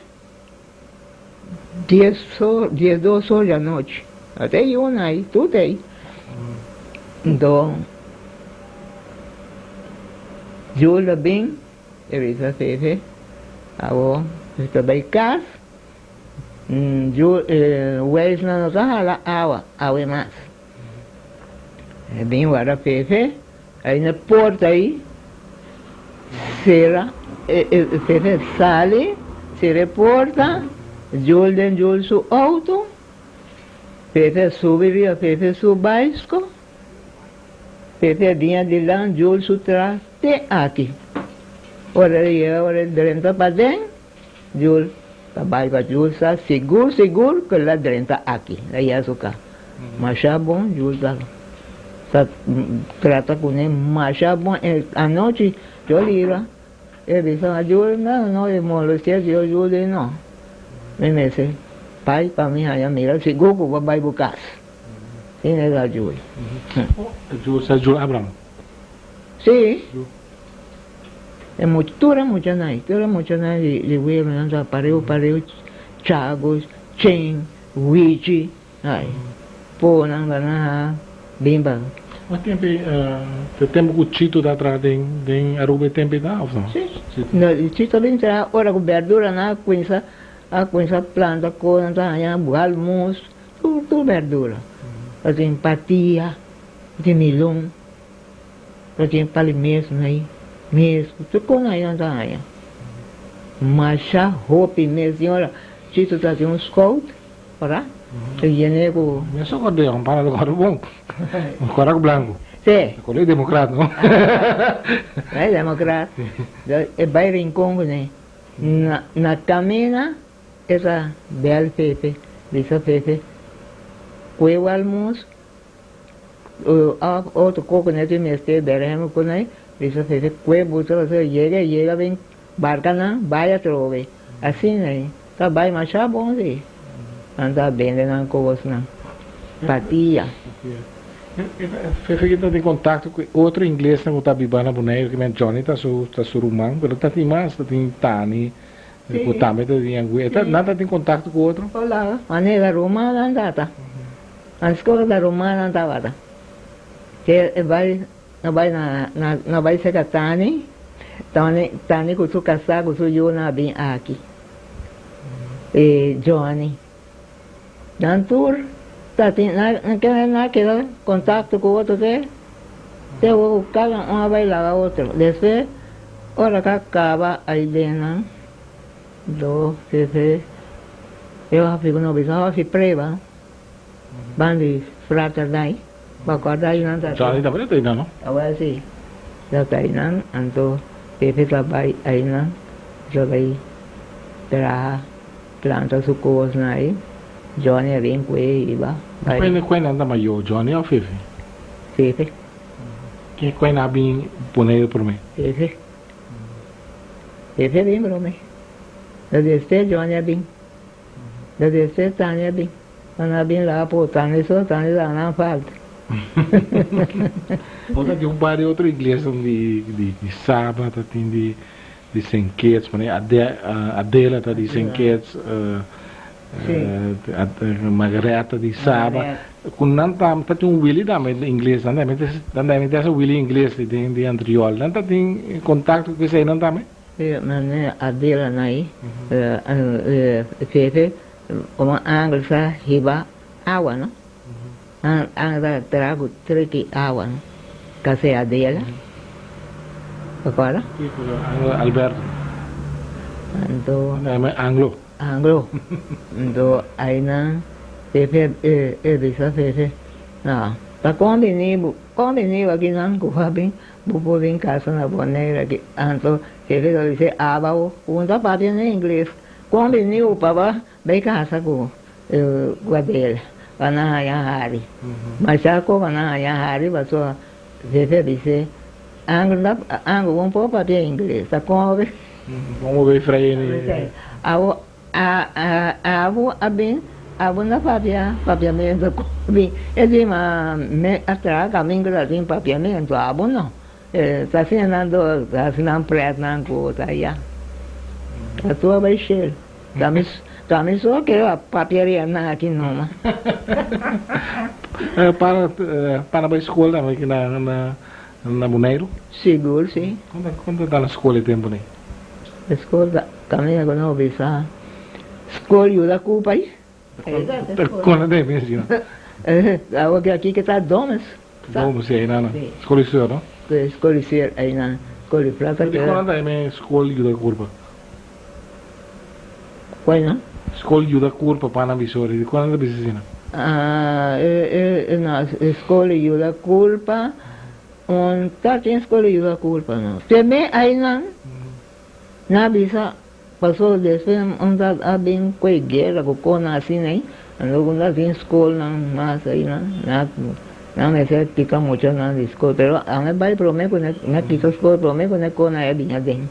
D: dies or, diesdos or di anochi. Ata e yuna ei, tur ta ei. Nto, Jul a bin. E bisa Fefe, Awor mi ta bai kas, weisnan no ta hala awa awe mas. E bin wara Fefe, ai na porta ei, sera, Fefe sali, sera e porta, Jul den Jul su auto, Fefe a subi riba Fefe su baisko. Pepe a bin adilant Jul su tras te aki. Ora el yega ora el drenta paden, Jul ta bai pa Jul sa sigur sigur ku el a drenta aki, el a yega su kas. Masha bon Jul ta ta trata kuné masha bon. E anochi yo lira e bisa ma Jul no no e molestia yo Jul di no mi mester bai pa mi haña mira sigur ku bo a bai bo kas. Sin e ta Jul.
A: Jul sa Jul Abraham?
D: Si. E mucha, tur e muchanan ei, tur e muchanan di di welo nan ta pareu pareu Chago, Chen, Wichi, ai. Ponan ba nan a bin pa.
A: Mas tempo ei, te tempo ku Chito ta traha den den Aruba e tempo ei ta of no?
D: Si. No, Chito a bin traha ora ku berdura nan a kuinsa a kuinsa planta konan ta haña bualmus. Tur tur berdura. Ta tin patia, ta tin milon, ta tin palimes ahí, mesku, tur kon ahí nan ta haña. Masha hopi mes señora, Chito ta tin un scout, ora, ta yene ku.
A: Mi a socord'é, un pana ta corda bon, un corda ku blanku.
D: Sí.
A: Ta corda democrat, no?
D: E democrat. E bai Rincon kuné. Na camina. E ta bel Fefe, bisa Fefe, kue walmus of otro coconut tin mester berhem ku nan, bisa Fefe kue buta pasobra yega e yega bin barka nan bai atrobe, asina ei ta bai masha bon si, nan ta bende nan kosnan, patia.
A: Fefe ki ta den kontakto ku e otro inglesnan ku ta biba na Boneiru, ki men Johnny ta su ta su ruman, pero ta tin mas, ta tin Tani. Ku tambe ta tin angu. E ta, nan ta tin kontakto ku otro?
D: Hola, manera rumannan tata. Antes ku ta rumannan tabata. Ke e bai, no bai na, na, no bai serka Tani. Tani, Tani ku su kasá ku su yunan a bin aki. I Johnny. Nan tur ta tin, nan, nan a keda kontakto ku otro te, te awor ku kada un a bai laga otro. Despues, ora ka kaba ai den nan, do Fefe. E hòfi ku no bisa hòfi preba ban di frater dai bo kòrda ayunan ta
A: Johnny tambe ta einan no?
D: Awel si ta ta einan anto Pepe ta bai einan ta bai traha planta su kosnan ei Johnny a bin ku e hiba bai.
A: Kuen nan ta mayó Johnny òf Fefe?
D: Fefe.
A: Kuen a bin Boneiru promé?
D: Fefe. Fefe bin promé. Da despues Johnny a bin. Da despues Tania a bin. Nan a bin laga por Tania so, Tania ta nan falta.
A: Bo ta tin un par di otro iglesianan di di Saba, ta tin di di Saint Kitts, manera Adela ta di Saint Kitts, Margareta di Saba, ku nan ta tin un Willy tambe ingles, nan tambe nan tambe ta Willy ingles den di Antriol, nan ta tin kontakto ku eseinan tambe?
D: Sí, manera Adela na ei, Fefe, komo angel sa hiba awa no, angel ta traha ku triki awa no, kase Adela, acorda?
A: Sí, angel Alberto.
D: Anto.
A: Anglo.
D: Anglo. Anto ainan Fefe e bisa Fefe, ah, ta kon bini bo, kon bini bo akinan ku a bin Bo por bin casa na Bonaire aki. Anto jefe ta bis'é, Aba bo un ta papia na ingles. Kon bini bo pa bo bai casa ku Adela pa nan haña hari. Masha koba nan haña hari pasobra jefe a bis'é, Anglo ta anglo bo no por papia ingles, ta kon bo bai.
A: Kon bo bai frei.
D: Abo Abo a bin, abo na papia papiamentu ku mi. E di ma mi a traha kaminda ta tin papiamentu, abo no. E ta siña nan do, ta hasi nan pret nan ku ta ya. Ta tur a bai shel. Ta mi, ta mi so ke a papia riba nan aki numa.
A: Para, para bai skol tambe aki na, na, na Boneiru?
D: Sigur si.
A: Konta, konta ta na skol e tempu nei?
D: E skol ta kaminda ku no bisa skol yuda ku pai.
A: Kon ta e asina?
D: Awo ki aki ke ta Domes.
A: Domes si einan. Skol di Sur no?
D: Skol di Sur einan. Skol di Plata.
A: Di kon ta e skol yuda kurpa?
D: Kual no?
A: Skol yuda kurpa pa nan bisori. Di kon ta bisa asina?
D: Skol yuda kurpa. Un ta tin skol di yuda kulpa no. Teme aynan na bisa paso despues un ta a bin ku e guera ku kona asina ei anto un ta tin skolnan mas aynan na nan mester kita muchanan di skol pero ami bai prome ku na kita skol prome ku na kona ei a bin aden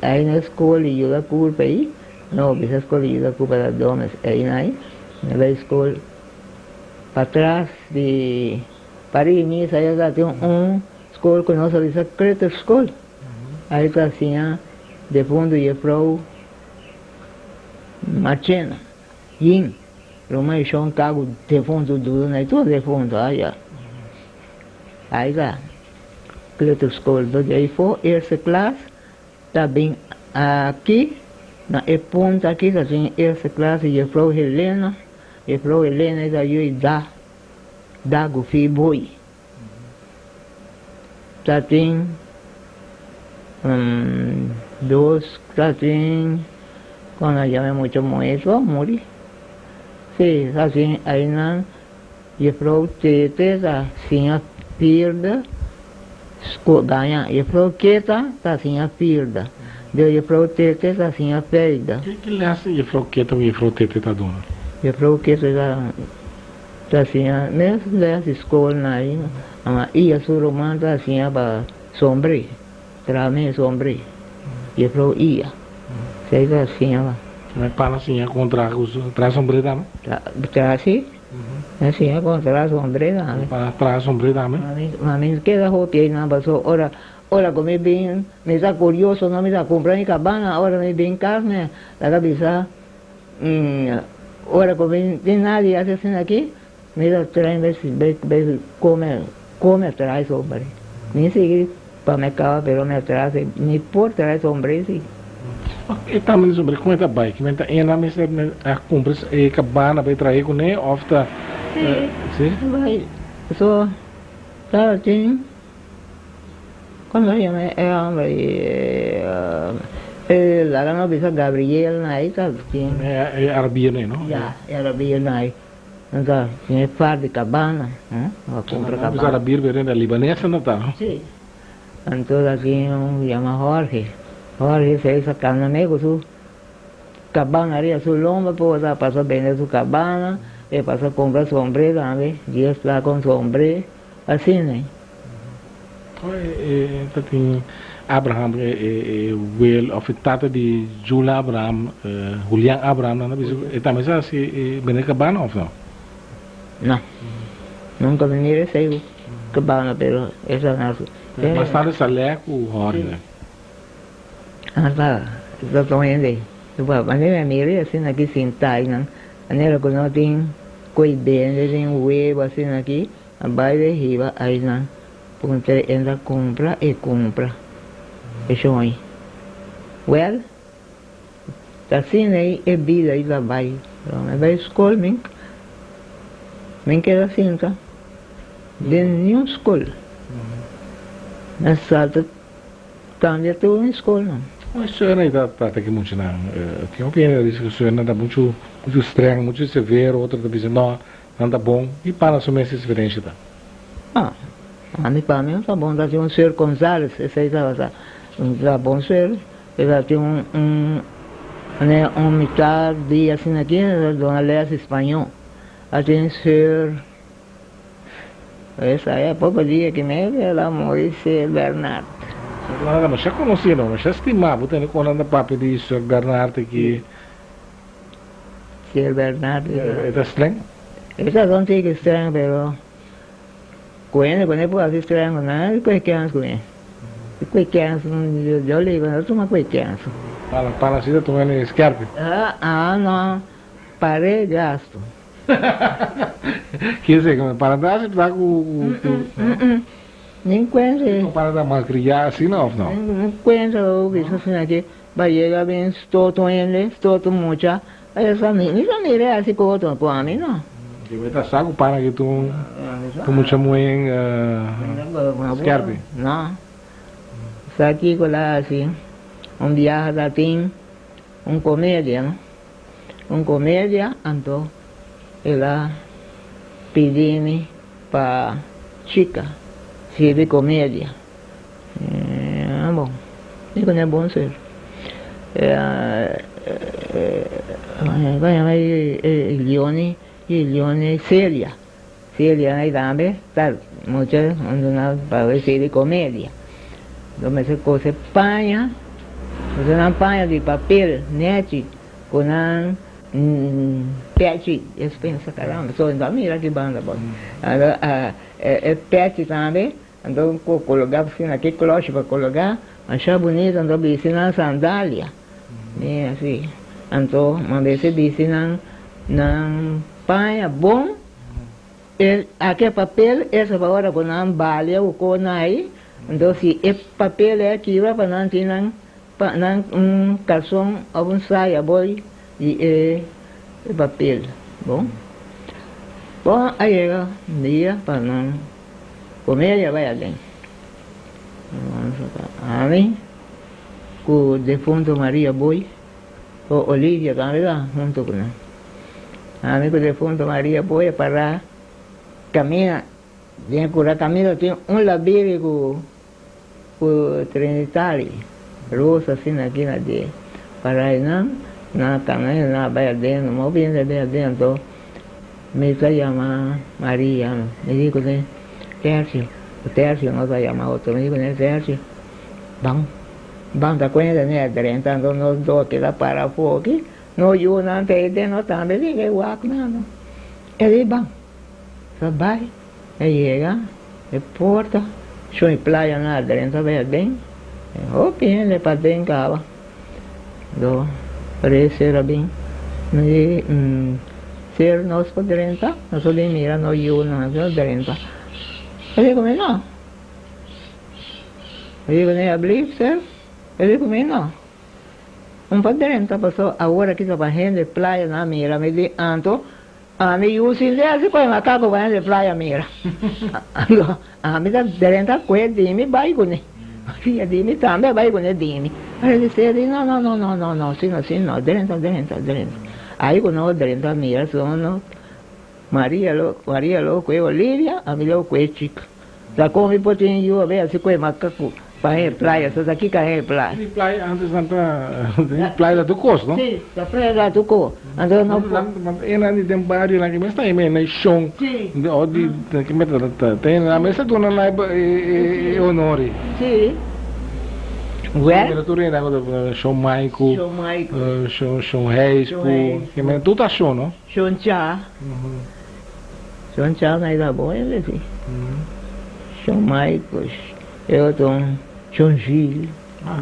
D: ai na skol di yuda kulpa ei no bisa skol di yuda kulpa ta domes aynan ei mi bai skol patras di. Pari misa ya ta tin un skol ku nos a bisa kleuterschool. Ahí ta siña defuntu jefrou Marchena, Yin, Ruma y Shon Kagu defuntu dudu na tur defuntu aya. Ahí ta kleuterschool. Dor di ahí for eerste klas ta bin aki na e punta aki ta tin eerste klas di jefrou Helena. Jefrou Helena ta yui da. Dagu fi boi ta tin dos ta tin con a yama mucha muhe su a muri si ta tin aynan jefrou Tete ta siña pirda gaña jefrou Keta ta siña pirda de jefrou Tete ta siña feida.
A: Ki les jefrou Keta ku jefrou Tete ta duna?
D: Jefrou Keta ta. Ta siña mes les di skol na ai, ma iya su ruman ta siña pa sombré, traha mes sombré, jefrou iya, esei ta siña pa.
A: Ma e pana siña kon traha ku traha sombré tambe?
D: Traha si, e siña kon traha sombré tambe.
A: E pana traha sombré tambe?
D: Ma mi keda hopi einan paso ora ora ku mi bin mi ta kurioso no mi ta kumpra mi kabana ora mi bin kas mi laga bisa. Ora ku bin tin nadie hasi asina aki, mi ta traen bai bai bai kome kome a traha e sombre. Mi sigui pa mi kaba pero mi a traha si mi por traha e sombre si.
A: E tamba di sombre kon e ta bai? Kimen ta ena mester a kumpra e kabana pa e trahe kuné òf ta
D: Si,
A: si?
D: Bai so ta tin. Cuando yama e homber y E laga no bisa Gabriel na ei ta tin.
A: E arabia no?
D: Ya, e arabia na ei. Nan ta tin e par di cabana, a cumpra cabana.
A: Bisa arabia pero na libanesa nan ta, no?
D: Si. Anto ta tin un yama Jorge. Jorge se sa cana me cu su cabana ariba su lomba por ta pasa bende su cabana, e pasa cumpra sombre tambe, dies placa un sombre. Asina ei.
A: E ta tin Abraham e wel of e tata di Jula Abraham, Julian Abraham nan ta bisa e tambe sa hasi e bende kabana of no?
D: No. Nunka mi mira esei kabana pero esa na su.
A: Mas tarde Saleh ku Jorge ne.
D: Ata ta ton hende. Manera mi mira asina aki sinta einan manera ku no tin koe bende tin webo asina aki. A bai de hiba ainan puntra e ta cumpra e cumpra e shon. Wel, ta asina ei e bida ei ta bai. Pero mi bai scol mi mi keda sinta den niun scol. Mi a salta cambia tur mi scolnan.
A: Con e suena ei ta trata ki muchanan? Tin hopi hende ta bisa cu suena ta muchu muchu streng, muchu severo, otro ta bisa no. Nan ta bon i para su mes experiencia ta.
D: Ah, ami pa mi no ta bon, ta tin un señor Gonzales, esey tabata un ta bon señor, e ta tin un un manera un mitad dia asina aki, e ta duna les español. A tin señor, esey a poco dia ki mi el a muri, señor Bernard.
A: Señor Bernard ta masha conoci no, masha estima, bo tende con nan ta papia di señor Bernard aki.
D: Señor Bernardo.
A: E ta streng?
D: E ta don tiki streng pero cu hende cu no por haci streng cu nan e coge kens cu mi. E coge kens yo le digo no tuma coge kens.
A: Para para si ta tuma hende skerpi.
D: Ah ah no pare gasto.
A: Kier ser cu para ta acepta cu cu.
D: Nin cuenta.
A: Para ta malcria asina of no?
D: Nin cuenta lo bisa asina ki. Ba yega bin stoto hende, stoto mucha, esa mi, mi sa mira e hasi koto, ku ami no.
A: Di bo ta sa ku pana ki tur tur mucha muhé skerpi?
D: No. Sa kiko la hasi, un biaha ta tin un komedia, no? Un komedia, anto el a pidi mi pa chika sirbi komedia. Bon, mi ku ne bon ser. Ku yama e Leoni, e Leoni Celia. Celia ei tambe ta mucha unda pa ricibi comedia. Lo mester cose paña, cose nan paña di papel nechi cu nan pechi. Es pensa caramba, so no a mira ki banda bon. E pechi tambe. Anto ku kologá asina ki klòshi pa kologá, masha bunita, anto bisti nan sandalia, mi asi, anto man bese bisti nan nan paña bon, e aki e papel esa pa ora ku nan balia ku ko nai, anto si e papel ei a kibra pa nan tin nan pa nan un kalson òf un saya boi di e papel, bon, bon a yega un dia pa nan. Comedia bai aden. Ami cu defunto Maria Boy, o Olivia tambe ta hunto cu nan. Ami cu defunto Maria Boy a para camina, den cura camina tin un labiri cu cu Trinitari, Rosa asina aki na die. Para einan, nan a cana y nan a bai aden, no modo hende a bai aden anto. Mi ta yama Maria, mi di kuné, Tercio, Tercio nos ta yama otro, mi di kuné, Tercio, ban, ban ta kuenta ne a drenta, anto nos dos keda para afó aki, no yunan ta ei den, nos tambe tin ke wak nan no. E di ban, sa bai, e yega e porta, shon e playa nan a drenta bai aden, hopi hende paden kaba. Do re ser a bin mi di ser nos por drenta nos por bin mira nos yunan nos drenta e di ku mi no mi di ku ne ablif ser e di ku mi no un por drenta paso awor aki ta pa hende playa nan mira mi di anto ami yu sin ser asi koe makaku pa hende playa mira anto ami ta drenta kue di mi bai ku ne. Maria di, Mi tambe a bai kuné di mi. Maria di Sera di, No, no, no, no, no, no, asina, asina no, drenta, drenta, drenta. Ai ku nos drenta mira sono Maria lo, Maria lo kue Olivia, ami lo kue Chika. Ta kon mi por tin yu awe asi kue makaku pa h'e playa, so ta kika h'e playa.
A: Di playa antes nan ta, di playa ta tur kos, no?
D: Si, ta playa ta tur kos. Anto no por.
A: Enan di den barionan ki mes ta him'e nashon, o di ki mes ta ta hende mes ta duna nan e honor ei.
D: Si. Wèl.
A: Mira tur hende ku ta shon Maiku, shon Heis ku, tur ta shon, no?
D: Shon Cha. Shon Cha na ida bon hende si. Shon Michael, e otro un Shon Gil,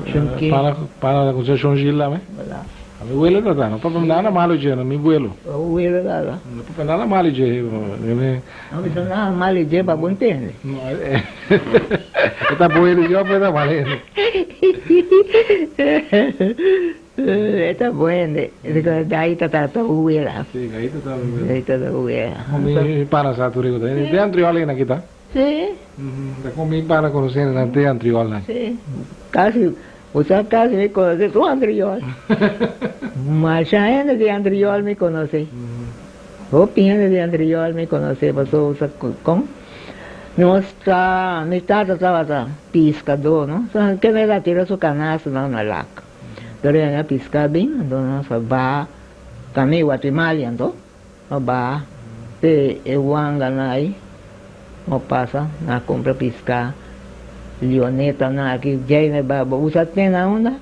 D: Shon Ke.
A: Pana pana ta kunsa Shon Gil tambe? A mi welo ta ta, no papia nada malo dje no, mi welo.
D: Bo welo ta ta?
A: No papia nada malo dje.
D: No bisa nada malo dje pa bo ntende.
A: No, e ta bon hende si of e ta mal hende?
D: E ta buende, gaita ta ta huela.
A: Sí, gaita ta huela.
D: Gaita ta huela.
A: Con mi pana sa tur rico ta. Te antriol ena kita?
D: Sí.
A: Ta con mi pana conoce na te antriol nan.
D: Sí. Casi, bo sa casi mi conoce tur antriol. Masha hende di antriol mi conoce. Hopi hende di antriol mi conoce pasobra sa con nos ta, mi tata tabata piscador no, kende ta tira su canastonan na lak. Pero e na pisca bin, anto nos a baha cami Guatemala anto a baha te e Wanganay no pasa na cumpra pisca lioneta nan aki djey na ba bo usa te na unda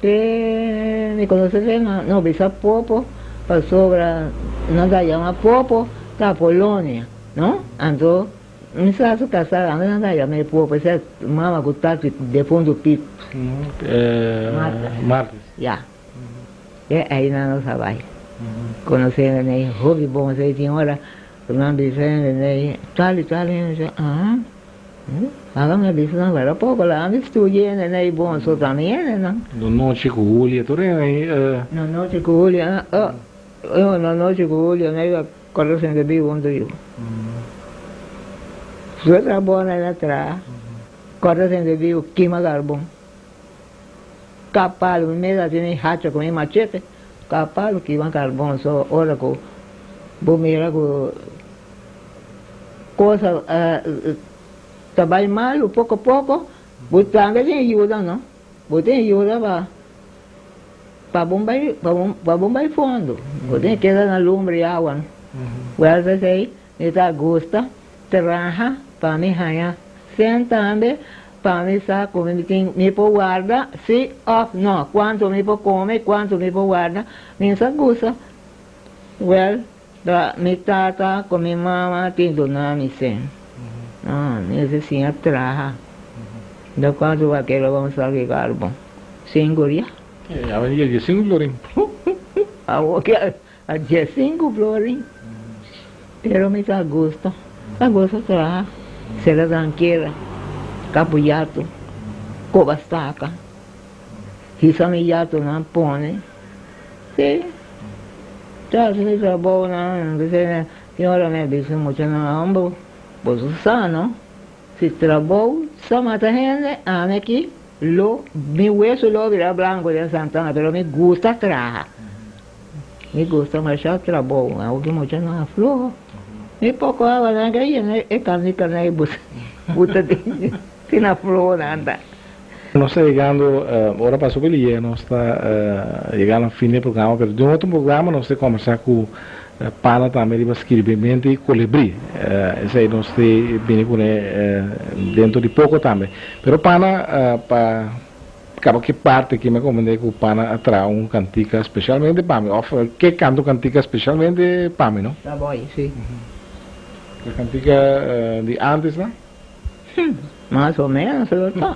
D: te mi conoce te na no bisa popo pasobra nan ta yama popo ta Polonia no anto Mi sa su casá, ami nan ta yam'é popo, esei mama cu tati defunto Piet.
A: Martes.
D: Ya. E einan nos a bai. Conoce hende hopi bon, esei tin ora cu nan bisa hende tal y tal hende sa, ah, aba mi a bisa nan wera poco la, ami studia hende bon, so ta mi hende nan.
A: No nochi cu Julia, tur hende.
D: No nochi cu Julia, oh, no nochi cu Julia, no iba. Cuando sende bibu un yu. Su trabou na el a traha. Cuando sende bibu kima carbon. Capalu mi mes a tene hacha cu mi machete. Capalu kima carbon so ora cu bo mira cu cosa ta bay malu poco poco bo tambe tin yuda no. Bo tin yuda pa. Pa bon bai pa bon pa bon bai fondo bo tin keda na lumbre awa no wèl p'esei mi ta gusta traha pa mi haña sèn tambe pa mi sa ku mi tin mi por warda si òf no kuantu mi por kome kuantu mi por warda mi sa gusta wèl ta mi tata ku mi mama tin duna mi sèn mi mester siña traha no kuantu bakero bo sa ki karbon. Cinco dia.
A: A venir a diescinco florin.
D: Awor ke a diescinco florin. Pero mi ta gusta, ta gusta traha. Sera tranquila, kapu yato, koba staka, hisa mi yatonan pone. Si, ta hasi mi trabounan. Tin ora mi a bisa muchanan, homber, boso sa no. Si trabou sa mata hende, ami aki lo, mi weso lo bira blanco den Santana, pero mi gusta traha. Mi gusta masha trabou, aunke mucha nan a floho. Mi poco awa nan ka yena e canica nan e buta den, asina floho nan ta.
A: Nos ta yegando, ora pasa hopi lihe, nos ta yega na fin di e programa, pero den otro programa nos ta combersa cu Pana tambe riba skirbimento y colibri. Esey nos ta bini cune dentro di poco tambe. Pero Pana, pa caba ki parti aki mi a comprende cu Pana a traha un cantica specialmente pa mi, of ke canta un cantica specialmente pa mi, no?
D: Ta boy, si.
A: E cantica di antes nan?
D: Mas o menos lo ta.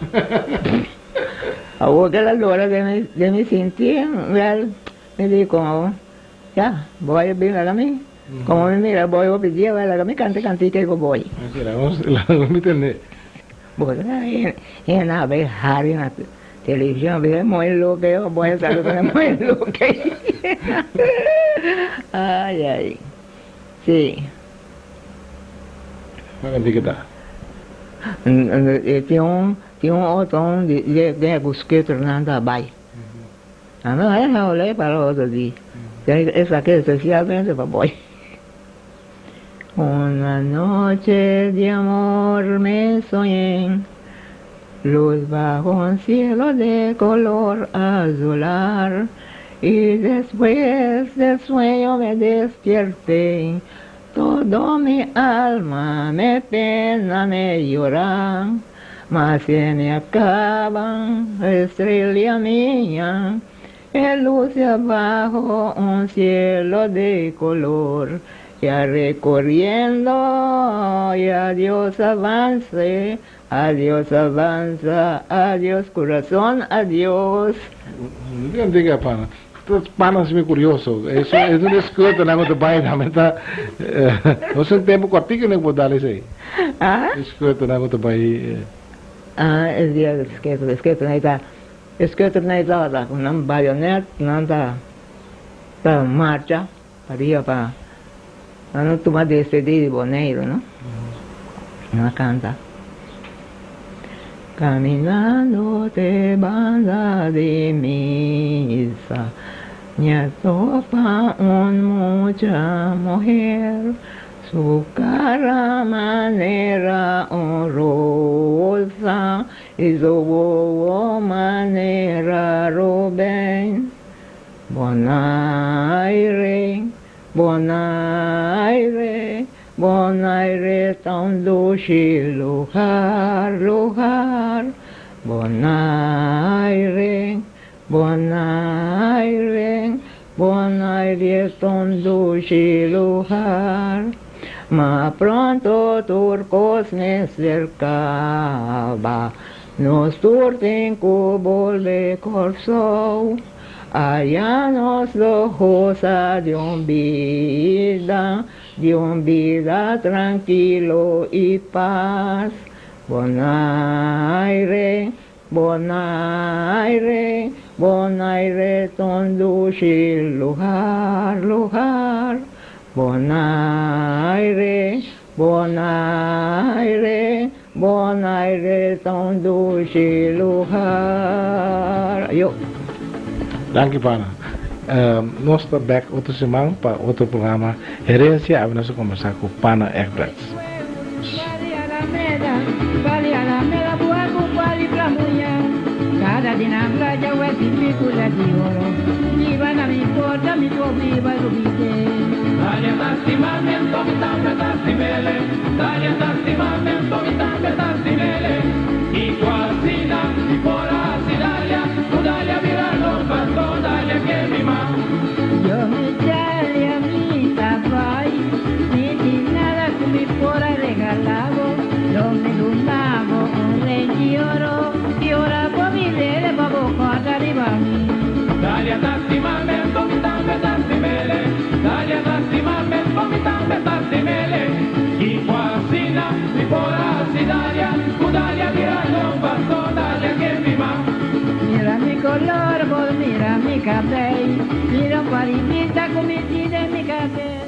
D: Awor ke la lora den mi sinti, wel, mi di como, ya, boy a bin laga mi, como mi mira boy hopi dia, wel laga mi canta e cantica ei cu boy.
A: Ok, laga mi tende.
D: Bo ta hende a bay hari na television, a bisa e mooi loke, boy a sabi con e mooi loke. Ay, ay. Sí.
A: Kua kantika ta?
D: E tin un. Tin un otro un di den ku sketernan ta bai. Ami a haya olé para otro di. Esaki espesialmente pa boy. Una noche de amor me soñé, luz bajo un cielo de color azular, y después del sueño me despierté, todo mi alma me pena me llora, mas se me acaba estrella mía, el luce abajo un cielo de color, ya recorriendo, y adiós avance, adiós avanza, adiós corazón, adiós.
A: Diga, pana. Pana si kurioso. Eso es un escuta na te bai na meta. No sé tempo cortico ne può dare sei.
D: Ah?
A: Escuta na te bai.
D: Ah, es dia de escuta, escuta na ita. Escuta na ita ta con un bayonet, nan ta ta marcha para pa no tuma despedir de Bonaire, no? No canta. Caminando te banda di misa, mi a topa un mucha muher, su cara manera un rosa, y su wowo manera Rubén. Bonaire, Bonaire, Bonaire tan dushi lugar, lugar. Bonaire, Bonaire, Bonaire tan dushi lugar. Ma pronto turcos me cercaba, nos turten volve corso. Allá nos lo goza de un vida tranquilo y paz. Bonaire, Bonaire, Bonaire, ton dushi lugar, lugar. Bonaire, Bonaire, Bonaire, ton dushi lugar. Yo.
A: Danki, pana. Nos ta back otro siman pa otro programa Herensia. Nos a kombersá ku Pana Egbrechts.
E: Cada día playa huesipicula de oro. Iban a mi porta, mi pobre iba a
F: Dalia tastimamento, mi tambe tastimele. Dalia tastimamento, mi tambe tastimele. Y cuasina, y por así dalia, dalia mira los pastos, dalia que mi ma.
E: Yo me chale a mi tabay, ni sin nada con mi pora regalado, lo me lunavo un rey de oro, y ora por mi lele babo arriba a mí.
F: Dalia tastimamento, mi tambe tastimele. Dalia tastimamento, mi tambe tastimele. Y cuasina, y por así dalia, dalia mira los pastos, dalia que mi ma.
E: Mira mi color, vos mira mi cabello, mira un parimita con mi de mi cabello.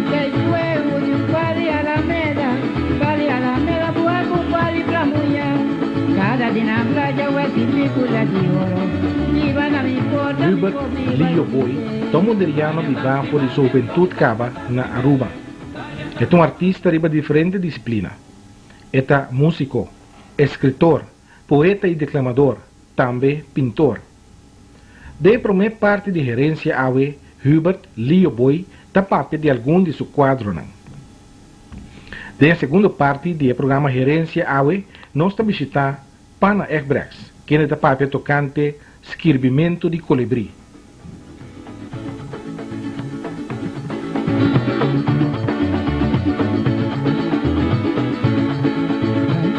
E: Que lluevo de un pali a la meda, pali a la meda, buaco, pali plamuña. Cada día playa huesipicula de oro. Iban a mi porta, mi
A: Hubert
E: pobre iba a
A: Leo Boy, ta un biba for di su hubentut kaba na Aruba. E ta un artista di diferente disiplina. E ta músiko, eskritor, poeta i deklamadó, tambe pintor. Den promé parti di Herensia awe, Hubert Leo Boy ta papia di algun di su kuadronan. Den segundo parti di programa Herensia awe, nos ta bishitá Pana Egbrechts, ku ta papia tokante skirbimentu di kolibrí.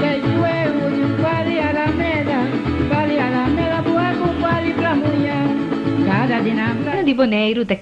E: Que lluevo de un pali a la meda, pali a la meda, buaco, pali plamuña. Cada día
B: Di Boneiru ta